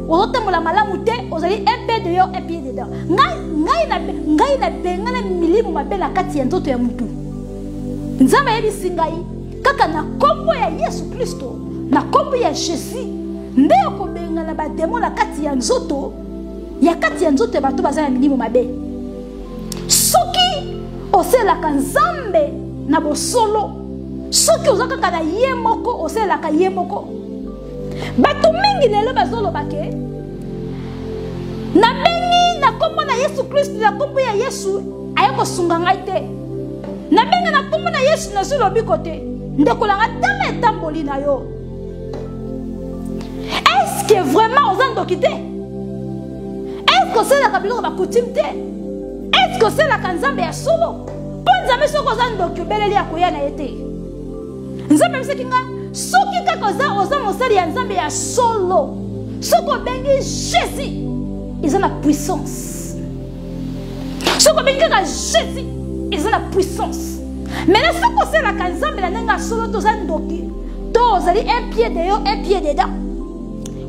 ozotambola malamu te, ozali un pied dehors un pied dedans. Ngai nabengana milimo mabe na kati ya nzoto ya mutu. Nzambe ayebisi ngai kaka na kombo ya Yesu Kristo, na kombo ya Jésus nde okobengana ba démon na kati ya nzoto ya kati ya nzoto ya bato baza na milimo mabe. Soki osalelaka Nzambe na bosolo, soki oza kaka na ye moko, osalelaka ye moko. Bato mingi lelo bazoloba ke nabengi na kombo na Yesu Kristo, na kombo ya Yesu aye kosunga ngai te, nabengi na kombo na Yesu nazwi lobiko te. Ndeko na ngai, tala etamboli na yo. Est-ce que vraiment oza ndoki te? Est-ce que osalelaka biloko ba coutume te? Est-ce que osalelaka Nzambe ya solo? Mpo Nzambe soki oza ndoki obeleli akoya na ye te. Nzambe ayebisaki nga soki kaka oza mosali ya Nzambe ya solo, soki obengi Jésus eza na puissance. Soki obengi kaka Jésus eza na puissance. Maintenant soki osalelaka Nzambe na ndenge ya solo to oza ndoki to ozali un pied dehors un pied dedans,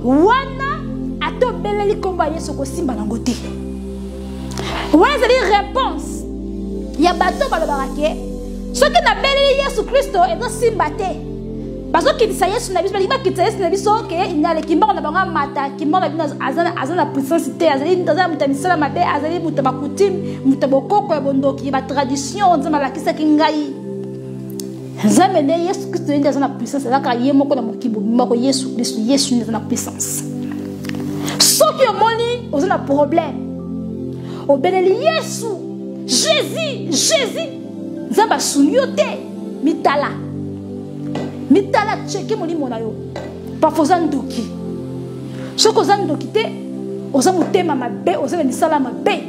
wana ata obeleli kombo ya Yesu okosimba nango te. Wana ezali réponse ya bato balobaka ke soki nabeleli Yesu Kristo ezosimba te. Bazokitisa Yesu na biso, balingi bakitisa Yesu na biso ke naleki mbango na bango amata, kimbango na bino aza na puissance te, azali aza moto ya misala mabe, azali moto ya bakutime, moto ya bokoko ya bondoki, ya batradition. Nzambe alakisaki ngai Nzambe nde Yesu Kristo nde aza na puissance, azalaka ye moko na mokili moko. Yesu Kristo, Yesu nde aza na puissance. Soki omoni oza na problème, obeleli Yesu, Jésus, Jésus, Nzambe asungi yo te, mitala. Mitala, cheke molimo na yo. Parfois oza ndoki. Soki oza ndoki te, oza motema mabe, oza na misala mabe,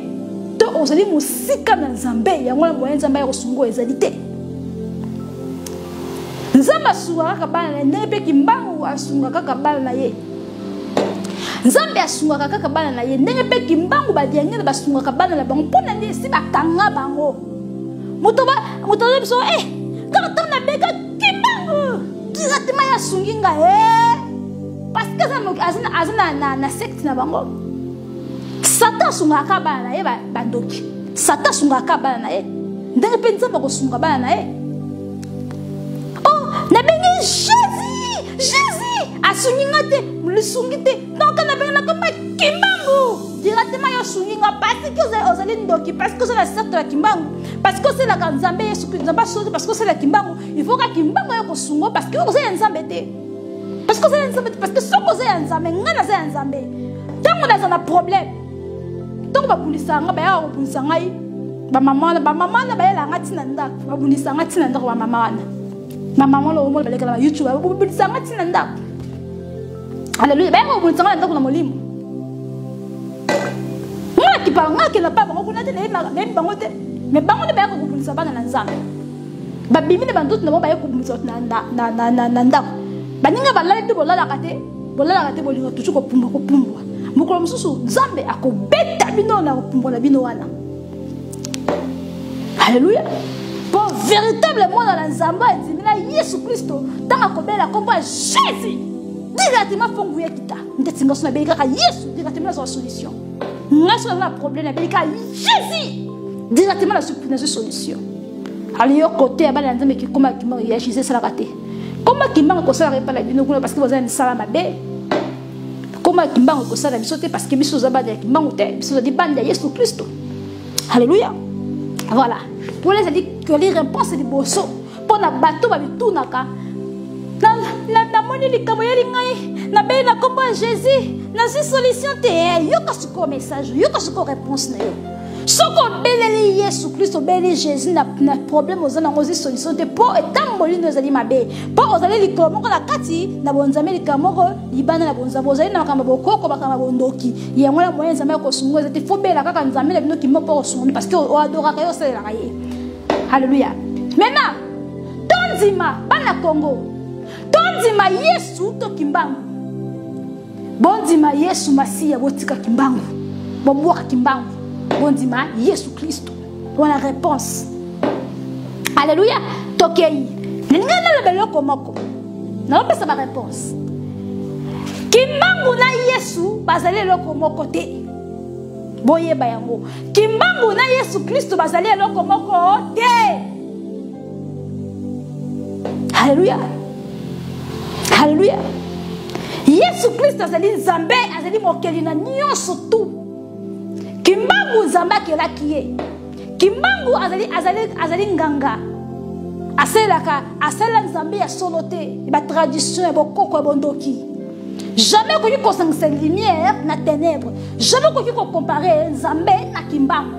to ozali mosika na Nzambe, yango na moyen Nzambe ya kosunga oyo ezali te. Nzambe asungaka kaka bana na ye, ndenge mpe Kimbangu asungaka kaka bana na ye. Nzambe asungaka kaka bana na ye, ndenge mpe Kimbangu badiangela basungaka bana na bango. Mpo na nini esi bakanga bango? Moto azoyebi biso, kaka ntango nabeka Kimbangu directement ye asungi nga, parce que aza na secte na bango. Satan asungaka kaka bana na ye bandoki. Satan asungaka kaka bana na ye, ndenge mpe Nzambe akosunga bana na ye. Oh, nabengi Jésus, Jésus asungi nga te, lisungi te. Donc nabengi na komba Kimbangu directement yo asungi nga, parce que ozali ndoki, parce que oza na secte ya Kimbangu, parce que osalaka Nzambe Yesu Kristo, Nzambe asungi, parce que osala Kimbangu, il faut ka Kimbangu ya kosunga, parce que oza ya Nzambe te. Parce que oza ya Nzambe te, parce que soki oza ya Nzambe, nga naza ya Nzambe. Ntango naza na problème, ntango babundisaka nga, bayaka kobundisa ngai, bamama wana, bamama wana bayelaka nga ntina ndako, babundisaka nga ntina ndako, bamama wana. Bamama wana omona balekela ba YouTube, babundisaka nga ntina ndako. Alléluia, bayaka kobundisa nga na ndako na molimo. Nga kipa, nga kenda pa bango kuna te, nayebi bango te. Mais bango nde bayaka kobundisa bana na Nzambe. Babimi na bandoto na bango, bayaka kobundisa bato na ndako. Baninga balali te, bolalaka te, bolalaka te, bolinga toujours kopumbwa, kopumbwa. Mokolo mosusu Nzambe akobeta bino na kopumbwa na bino wana. Alléluia. Po Véritable mwana na Nzambe andimi na Yesu Kristo, ntango akobela nkombo ya Jésus, directement fo nguya ekita. Ndeti nga so nabeli kaka Yesu, directement nazwa solution. Nga so naza na problème, nabeli kaka Jésus, directement nazwi solution. Alors yo kote ya bana ya Nzambe kikoma kimbangu ya Jésus esalaka te. Koma kimbangu ekosalaka epai na bino kuna parce que boza na misala mabe. Koma kimbangu ekosala biso te parce que biso toza bana ya kimbangu te, biso tozali bana ya Yesu Kristo. Alléluia. Voilà. Wana ezali ezali réponse liboso mpo na bato babitunaka namoni likambo eyeli ngai nabeli na nkombo ya jésus nazwi solution te. Yoka sikoyo message, yoka sikoyo réponse na yo. Soki obeleli Yesu Kristo, obeleli Jésus na problème oza nango, ozwi solution te mpo etamboli no ezali mabe, mpo ozali likolo moko na kati na bonzambe, likambo moko libanda na bonzambe, ozali na makambo bokoko, makambo ya bondoki. Yango wana moyen Nzambe ya kosunga eza te. Fo bela kaka Nzambe na bino kimo mpo kosunga, parce que oadoraka ye, osalelaka ye. Halleluya. Maintenant tondima bana Congo, tondima Yesu to Kimbangu. Bondima Yesu Masiya, botika Kimbangu, bobwaka Kimbangu, bondima Yesu Kristo. Wana réponse. Alleluya. Tokei, nalingi naloba eloko moko, nalopesa baréponse. Kimbangu na Yesu bazali eloko moko te, boyeba yango. Kimbangu na Yesu Kristo bazali eloko moko te. Alleluya, alleluya. Yesu Kristo azali Nzambe, azali mokeli na nyonso tu. Kimbangu, Nzambe akelaki ye. Kimbangu azali, azali, azali nganga, asalelaka, asalela Nzambe ya solo te, batradition ya bokoko ya bondoki. Jamais okoki kosangisa lumière na ténèbre, jamais okoki kocompare Nzambe na Kimbangu.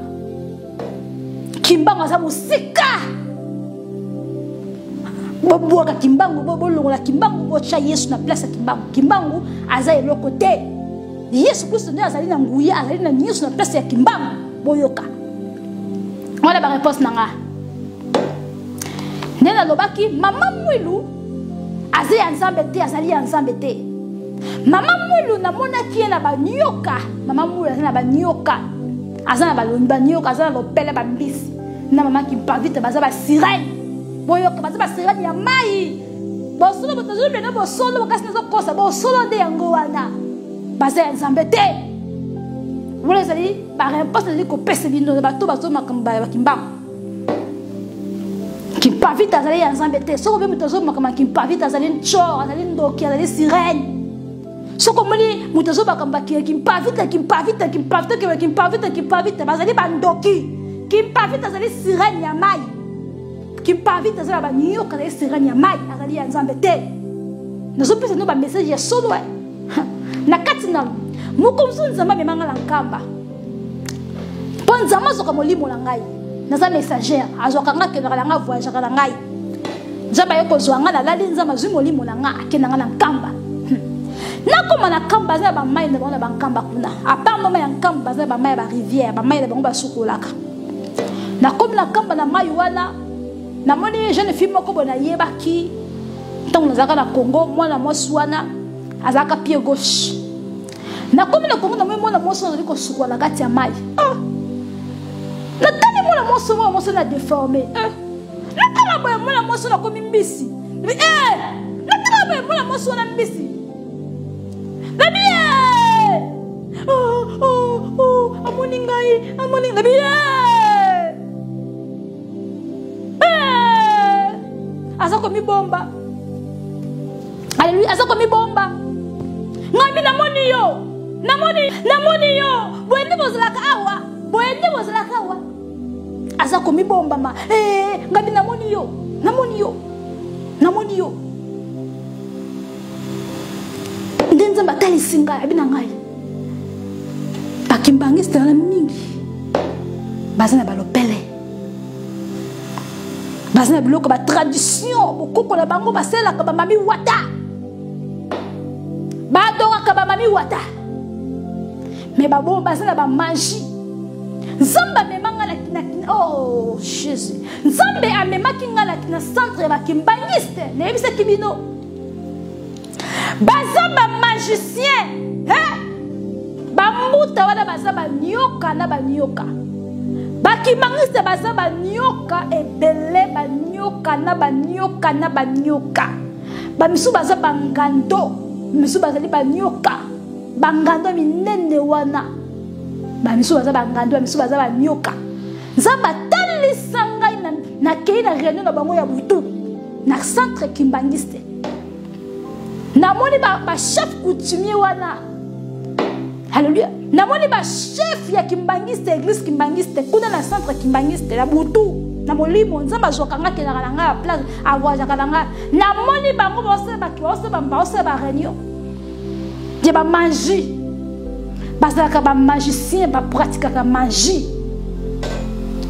Kimbangu aza mosika. Bobwaka Kimbangu, bolongola Kimbangu, botya Yesu na place ya Kimbangu. Kimbangu aza eloko te. Yesu Kristo nde azali na nguya, azali na nyonso na place ya Kimbangu. Boyoka wana baréponse na nga. Nde nalobaki, mama Mwilu aza ya Nzambe te, azali ya Nzambe te. Mama Mwilu, namonaki ye na banyoka. Mama Mwilu aza na banyoka, aza na banyoka, aza na lopele bambisi na mama Kimpavite, baza basirene. Boyoka, baza basirene ya mai. Bosolo tozobena bosolo, kasi nazokosa bosolo nde yango wana. Baza ya Nzambe te. Wana ezali baréponse ezali kopesa bino na bato bazomakambo ya Kimbangu. Kimpavite azali ya Nzambe te. Soki obi moto azomakambo ya Kimpavite, azali ntshor, azali ndoki, azali sirene. Soki omoni moto azomakambo ya Kimpavite, Kimpavite, Kimpavite, Kimpavite, Kimpavite, bazali bandoki. Kimpavite azali sirene ya mai. Kimpavite azali na banyoka, azali sirene ya mai, azali ya Nzambe te. Nazopesa no bamessage ya solo na kati na moko mosusu. Nzambe amemanga na Nkamba mpo Nzambe azwaka molimo na ngai, naza messagère, azwaka ngai, akendaka na ngai, voyageaka na ngai. Nzambe aye kozwa ngai, nalali, Nzambe azwi molimo na ngai, akenda ngai na Nkamba. Nakoma na Nkamba, aza na bamai na bango na bankamba kuna. Apart mama ya Nkamba, baza na bamai ya barivière, bamai na bango basukolaka. Nakomi na Nkamba, na mai wana namoni jeune fille moko boye nayebaki ntango nazalaka na Congo. Mwana mwasi wana azalaka pied gauche. Nakomi na Congo, namoni mwana mwasi azali kosukola na kati ya mai. Ah! Natali mwana mwasi, mwana mwasi na déformé. Eh! Natala boye, mwana mwasi nakomi mbisi. Eh! Natala boye, mwana mwasi wana mbisi. Nabi eh! Oh, oh, oh, amoni ngai, amoni nabi eh! Eh! Aza komibomba. Aleluya, aza komibomba. Ngai mbi namoni yo, namoni, namoni yo. Boye nde bozalaka awa, boye nde bozalaka awa. Aza komibombama. Eh, ngai mbi namoni yo, namoni yo, namoni yo. Nde Nzambe atalisi ngai, abi na ngai bakimbangiste wana mingi baza na balopele, baza na biloko batradition bokoko na bango, basalelaka bamami wata, badoraka bamami wata, me babo baza na bamagie. Nzambe amema nga na, oh Jésus, Nzambe amemaki nga na centre ya bakimbangiste. Nayebisaki bino baza bamagicien, bambuta wana baza banyoka na banyoka. Bakimbangiste baza banyoka ebele, banyoka. banyoka na banyoka na banyoka. Bamisusu baza bangando, misusu bazali banyoka, bangando minene wana. Bamisusu baza bangando, bamisusu baza banyoka. Nzambe atalisa ngai nakei na réunion na bango ya butu na centre kimbangiste. Namoni ba, ba chef coutumier wana. Alléluia. Namoni ba chef ya kimbangiste, église kimbangiste, kuna na centre kimbangiste na butu na molimo nzambe azwaka nga akendaka na ngai ya place avoyageaka na ngai. Namoni bango baosala ba réunion ya ba magie, bazalaka ba magicien, bapratikaka magie.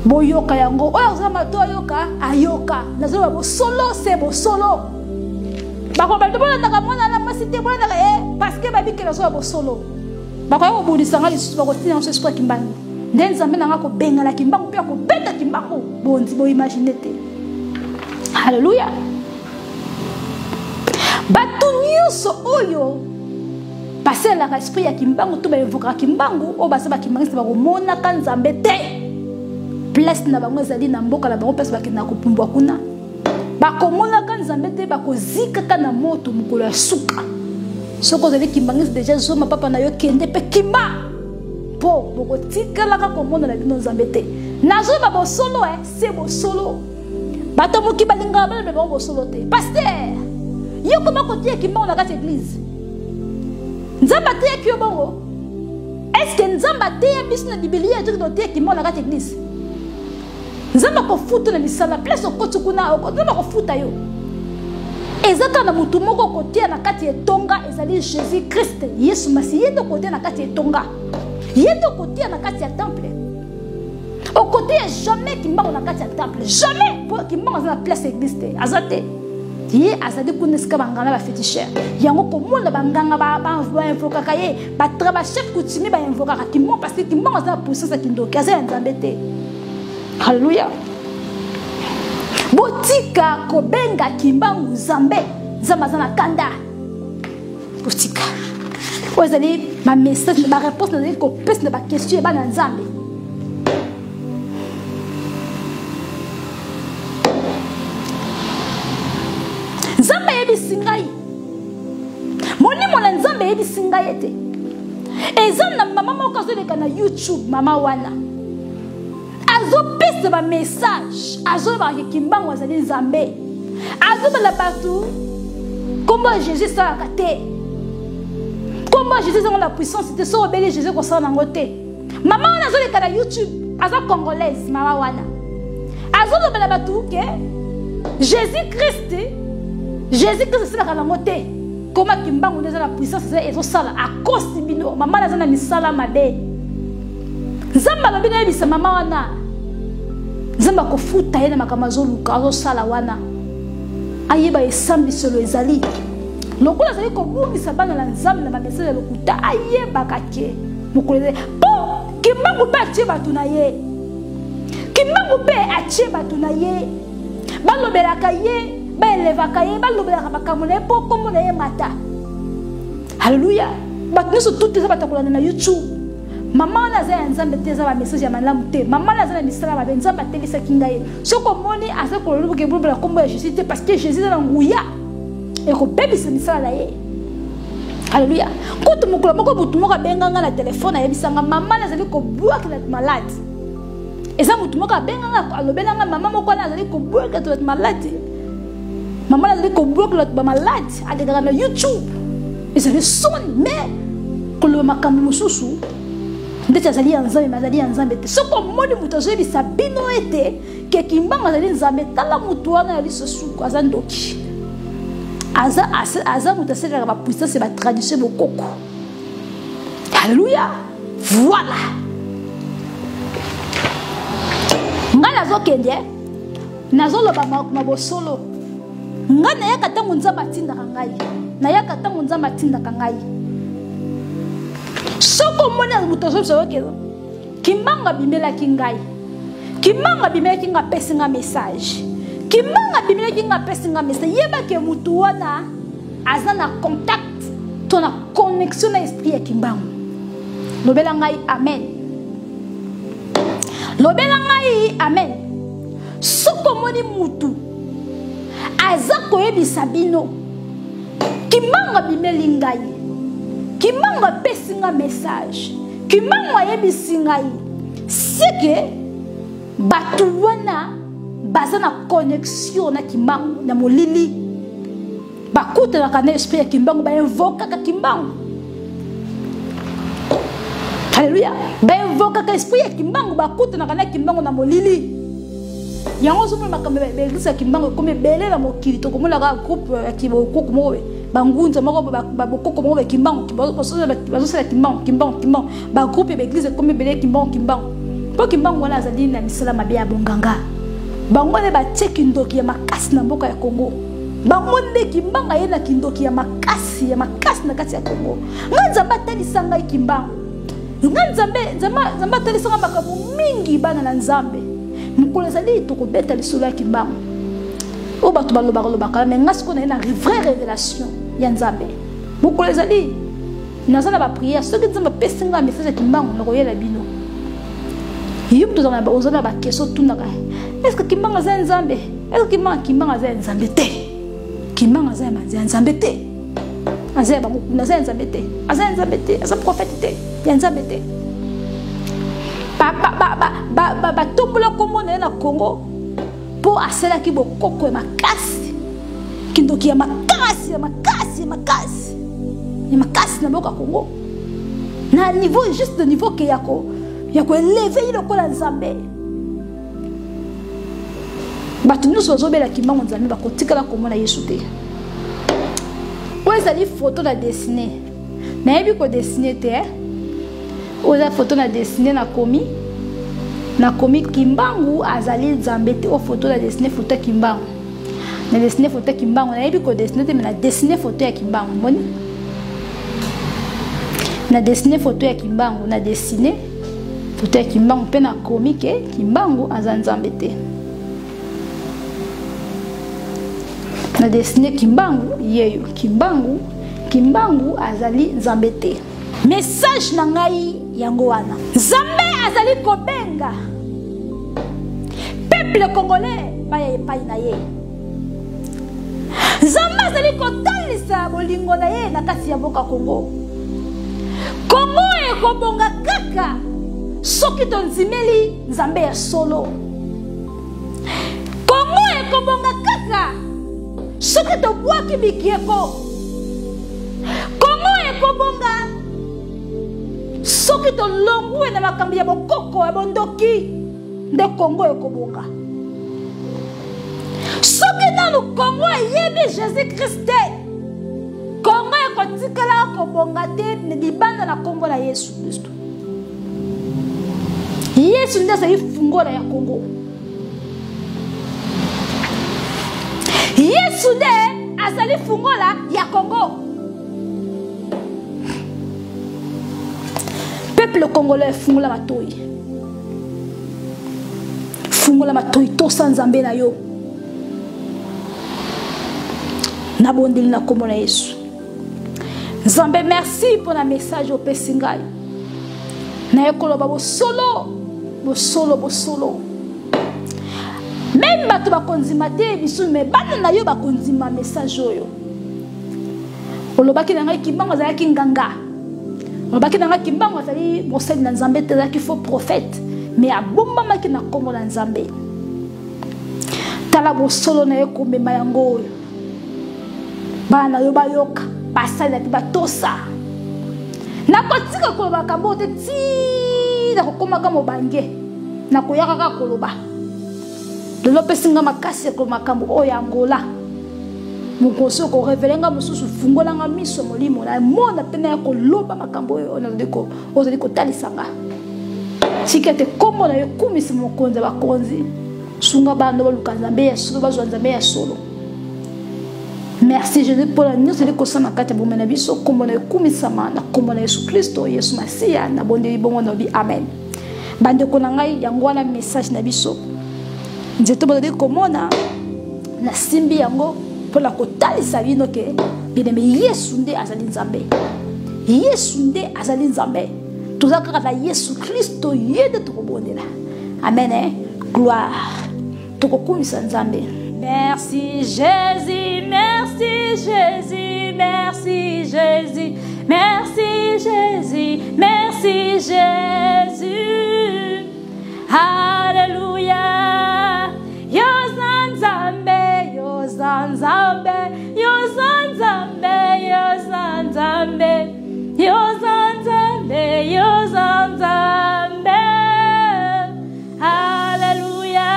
Boyoka yango, oyo aza mato ayoka, ayoka. Nazoloba bosolo se bosolo. Bakoloba bolandaka mwana na mwasi te, bolandaka eh, parce que babikela nazoba bosolo. Bakoya kobundisa ngai lisusu, bakotina yango esprit ya Kimbangu. Nde Nzambe na ngai akobengana Kimbangu mpe akobeta Kimbangu. Bondi, boimagine te. Alléluia. Bato nyonso oyo basalelaka esprit ya Kimbangu to bainvokaka Kimbangu, oyo baza bakimbangiste, bakomonaka Nzambe te. Place na bango ezali na mboka na bango, place bakendaka kopumbwa kuna. Bakomonaka Nzambe te, bakozikaka na moto mokolo ya suka. Soki ozali kimbangiste deja, zoma papa na yo, kende mpe kimba, mpo bokotikalaka komona na bino Nzambe te. Nazoyeba bosolo, eh, se bosolo. Bato moki balingaka baloba bango bosolo te. Pasteur, yo koma kotia kimbangu na kati ya église. Nzambe ateyaki yo bongo? Est-ce que Nzambe ateya biso na Biblia etoki toteya kimbangu na kati ya église? Nzambe akofuta na misala, place okoti kuna, Nzambe akofuta yo. Eza kaka na motu moko okotia na kati ya etonga, ezali Jésus Christ, Yesu Masihi. Ye nde okotia na kati ya etonga, ye nde okotia na kati ya temple. Okotia jamais kimbangu na kati ya temple, jamais, po kimbangu aza na place ya église te, aza te. Ye azali kuna esika banganga ba féticheur. Yango komona banganga bainvokaka ye, ba chef coutumier bainvokaka kimbangu, parce que kimbangu aza na puissance ya kindoki, aza ya Nzambe te. Alléluia. Botika kobenga kimbangu Nzambe, Nzambe aza na kanda. Botika. Oyo ezali ba message, ba réponse nazali kopesa na ba question ya bana Nzambe. Nzambe ayebisi ngai, molimo na Nzambe ayebisi ngai ete eza na mama moko azoleka na YouTube. Mama wana azopesa ba message, azolobaka kimbangu azali Nzambe, azobela bato kombo ya Jésus esalaka te, kombo ya Jésus ezango na puissance te, soki obeli Jésus kosala nango te. Mama wana azoleka na YouTube, aza congolaise. Mama wana azolobela bato ke Jésus Christ, Jésus Christ esalaka nango te, koma kimbangu nde eza na puissance, ezosala. Akosi bino, mama wana aza na misala mabe. Nzambe alobi nayebisa mama wana, Nzambe akofuta ye na makambo azoluka azosala wana. Ayeba esambiselo ezali lokola azali kobungisa bana na Nzambe na bamesage ya lokuta, ayebaka ke mokolo ezali po kimbangu mpe atie bato na ye, kimbangu mpe atie bato na ye, balobelaka ye, baelevaka ye, balobelaka makambo na ye mpo kombo na ye mata. Alléluia. Bato nyonso tout eza bato ya kolanda na YouTube. Mama wana aza ya Nzambe te, eza ba message ya malamu te. Mama wana aza na misala mabe, Nzambe atelisaki ngai. Soki omoni aza kolobela kombo ya Jésus te, parce que Jésus aza na nguya ekobebisa misala na ye. Alléluia. Kutu mokolo moko butu moko abenga nga na telefone, ayebisa nga mama wana azali kobwakela maladi. Eza motu moko abenga nga, alobela nga mama moko wana azali kobwakela maladi. Mama wana azali kobwakela ba maladi, alekaka na YouTube. Ezali soni, mais koloba makambo mosusu ndeti azali ya Nzambe, mais azali ya Nzambe te. Soki omoni moto azoyebisa bino ete ke kimbangu azali Nzambe, tala moto wana ya liso suku, aza ndoki. Aza moto asalelaka ba puissance ya ba tradition bokoko. Alléluia. Voilà. Ngai nazokende, nazoloba ma bosolo. Ngai nayaka ntango Nzambe atindaka ngai. Nayaka ntango Nzambe atindaka ngai. Soki omoni moto azobisa yo ke kimbangu abimelaki ngai, kimbangu abimelaki ngai apesi ngai message, kimbangu abimelaki ngai apesi ngai message, yeba ke motu wana aza na contact to na connexion na esprit ya kimbangu. Lobela ngai amen. Lobela ngai amen. Soki omoni mutu Naza koyebisa bino, Kimbangu abimeli ngai, Kimbangu apesi nga message, Kimbangu ayebisi ngai seke bato wana baza na connexion na Kimbangu na molili, bakutanaka na esprit ya Kimbangu, bainvokaka Kimbangu. Alléluia. Bainvokaka esprit ya Kimbangu, bakutanaka na Kimbangu na molili. Yango ozomona makambo ya baeglise ya Kimbangu ekomi ebele na mokili. Tokomonaka groupe ya kibokoko moko, bangunza moko, babokoko moko ya Kimbangu, bazosala Kimbangu, Kimbangu, Kimbangu. Bagroupe ya baeglise ekomi ebele ya Kimbangu, Kimbangu. Mpo Kimbangu wana azali na misala mabe ya bonganga. Bango nde batie kindoki ya makasi na mboka ya Congo. Bango nde Kimbangu aye na kindoki ya makasi, ya makasi na kati ya Congo. Nga Nzambe atalisa ngai Kimbangu. Nga Nzambe, Nzambe, Nzambe atalisa ngai makambo mingi, bana na Nzambe. Mokolo ezali tokobeta lisolo ya Kimbangu. Oyo bato balobaka lobaka, mais nga sikoyo naye na vraie révélation ya Nzambe. Mokolo ezali naza na ba prière, soki Nzambe apesi ngai message ya Kimbangu nakoyela bino. Yo moto oza na ba question otunaka, est-ce que Kimbangu aza ya Nzambe? Est-ce que Kimbangu aza ya Nzambe te? Kimbangu aza ya Nzambe te. Aza ya bango kuna, aza ya Nzambe te. Aza ya Nzambe te, aza prophète te, ya Nzambe te. Batombola kombo na ye na Congo mpo asalaki bokoko ya makasi, kindoki ya makasi, ya makasi, ya makasi, ya makasi na mboka Congo, na niveau juste de niveau ke ya ko ya koeleve ye lokola Nzambe. Bato nyonso bazobela Kimbangu Nzambe bakotikala komona Yesu te. Oyo ezali photo na dessine, nayebi kodessine te, eh? Oyo eza photo na dessine, nakomi nakomi Kimbangu azali Nzambe te. Oyo photo na dessine, photo ya Kimbangu na dessine, photo ya Kimbangu. Nayebi kodessine te, mais na dessine photo ya Kimbangu. Moni na dessine photo ya Kimbangu, na dessine photo ya Kimbangu mpe nakomi ke Kimbangu aza Nzambe te. Na dessine Kimbangu yeyo, Kimbangu, Kimbangu azali Nzambe te. Message na ngai yango wana. Nzambe azali kobenga peuple congolais baya epai na ye. Nzambe azali kotalisa bolingo na ye na kati ya mboka Congo. Congo ekobonga kaka soki tondimeli Nzambe ya solo. Congo ekobonga kaka soki tobwaki bikieko. Congo ekobonga soki tolongwe na makambo ya bokoko ya bondoki, nde Congo ekobonga. Soki nanu Congo eyebi Jésus-Christ te, Congo ekotikala kobonga te libanda na kombo na Yesu Kristo. Yesu nde azali fungola ya Congo. Yesu nde azali fungola ya Congo. Peuple congolais, fungola matoyi. Fungola matoyi, tosa Nzambe na yo. Nabondeli na kombo na Yesu. Nzambe, merci pour la message opesi ngai. Naye koloba bosolo, bosolo, bosolo. Même bato bakondima te biso, mais bana na yo bakondima message oyo. Olobaki na ngai Kimbangu azalaki nganga. Olobaki na ngai Kimbangu azali mosali na Nzambe te, azalaki faux prophète, mais abombamaki na kombo na Nzambe. Tala bosolo na ye komema yango oyo. Bana na yo bayoka, basalela mpe batosa. Nakotika koloba makambo oyo te ti nakokomaka mobange. Nakoyaka kaka koloba. Lelo opesi nga makasi ya koloba makambo oyo ya Angola. Mokonzi okorevele nga mosusu, fungola nga miso molimo na mona mpe naya koloba makambo oyo ozali kotalisa nga. Tika ete kombo na yo ekumisa mokonzi ya bakonzi. Sunga bana baluka Nzambe ya solo, bazwa Nzambe ya solo. Merci Jésus pour la nyonso ezali kosala na kati ya bomoi na biso. Kombo na yo ekumisama na kombo na Yesu Kristo, Yesu Masiya. Nabondeli bongo na lobi amen. Bandeko na ngai, yango wana message na biso. Nzete bozali komona, nasimbi yango mpona kotalisa bino ke bien-aimé, Yesu nde azali Nzambe. Yesu nde azali Nzambe. Toza kaka na Yesu Kristo, ye nde tokobondela. Amen, eh? Gloire. Tokokumisa Nzambe. Merci Jésus, merci Jésus, merci Jésus, merci Jésus, merci Jésus. Alléluia. Yoza Nzambe, yoza Nzambe, yoza Nzambe, yoza Nzambe, yoza Nzambe, yoza Nzambe. Alléluia.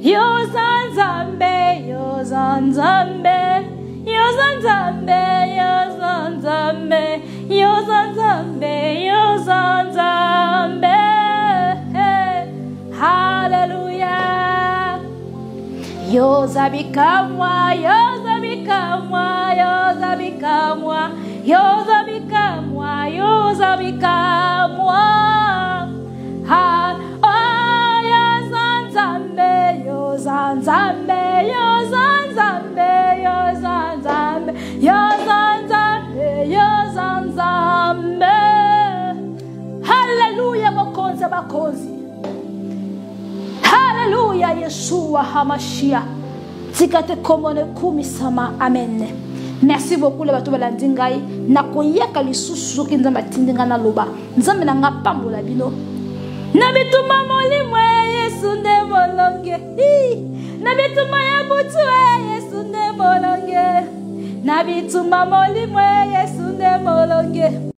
Yoza Nzambe, yoza Nzambe, yoza Nzambe, yoza Nzambe, yoza Nzambe, yoza Nzambe. Alléluia. Yoza bikamwa, yoza bikamwa, yoza bikamwa, yoza bikamwa, yoza bikamwa. Ha, oh, yoza Nzambe, yoza Nzambe, yoza Nzambe, yoza Nzambe, yoza Nzambe, yoza Nzambe. Hallelujah, mokonzi ya bakonzi. Haleluya, Yeshua Hamashia. Tika te kombo na ekumisama. Amen. Merci beaucoup le bato balandi ngai. Nakoyaka lisusu soki Nzambe atindi ngai naloba. Nzambe na ngai apambola bino. Na bitumba molimo ya Yesu nde molonge. Na bitumba ya butu ya Yesu nde molonge. Na bitumba molimo ya Yesu nde molonge.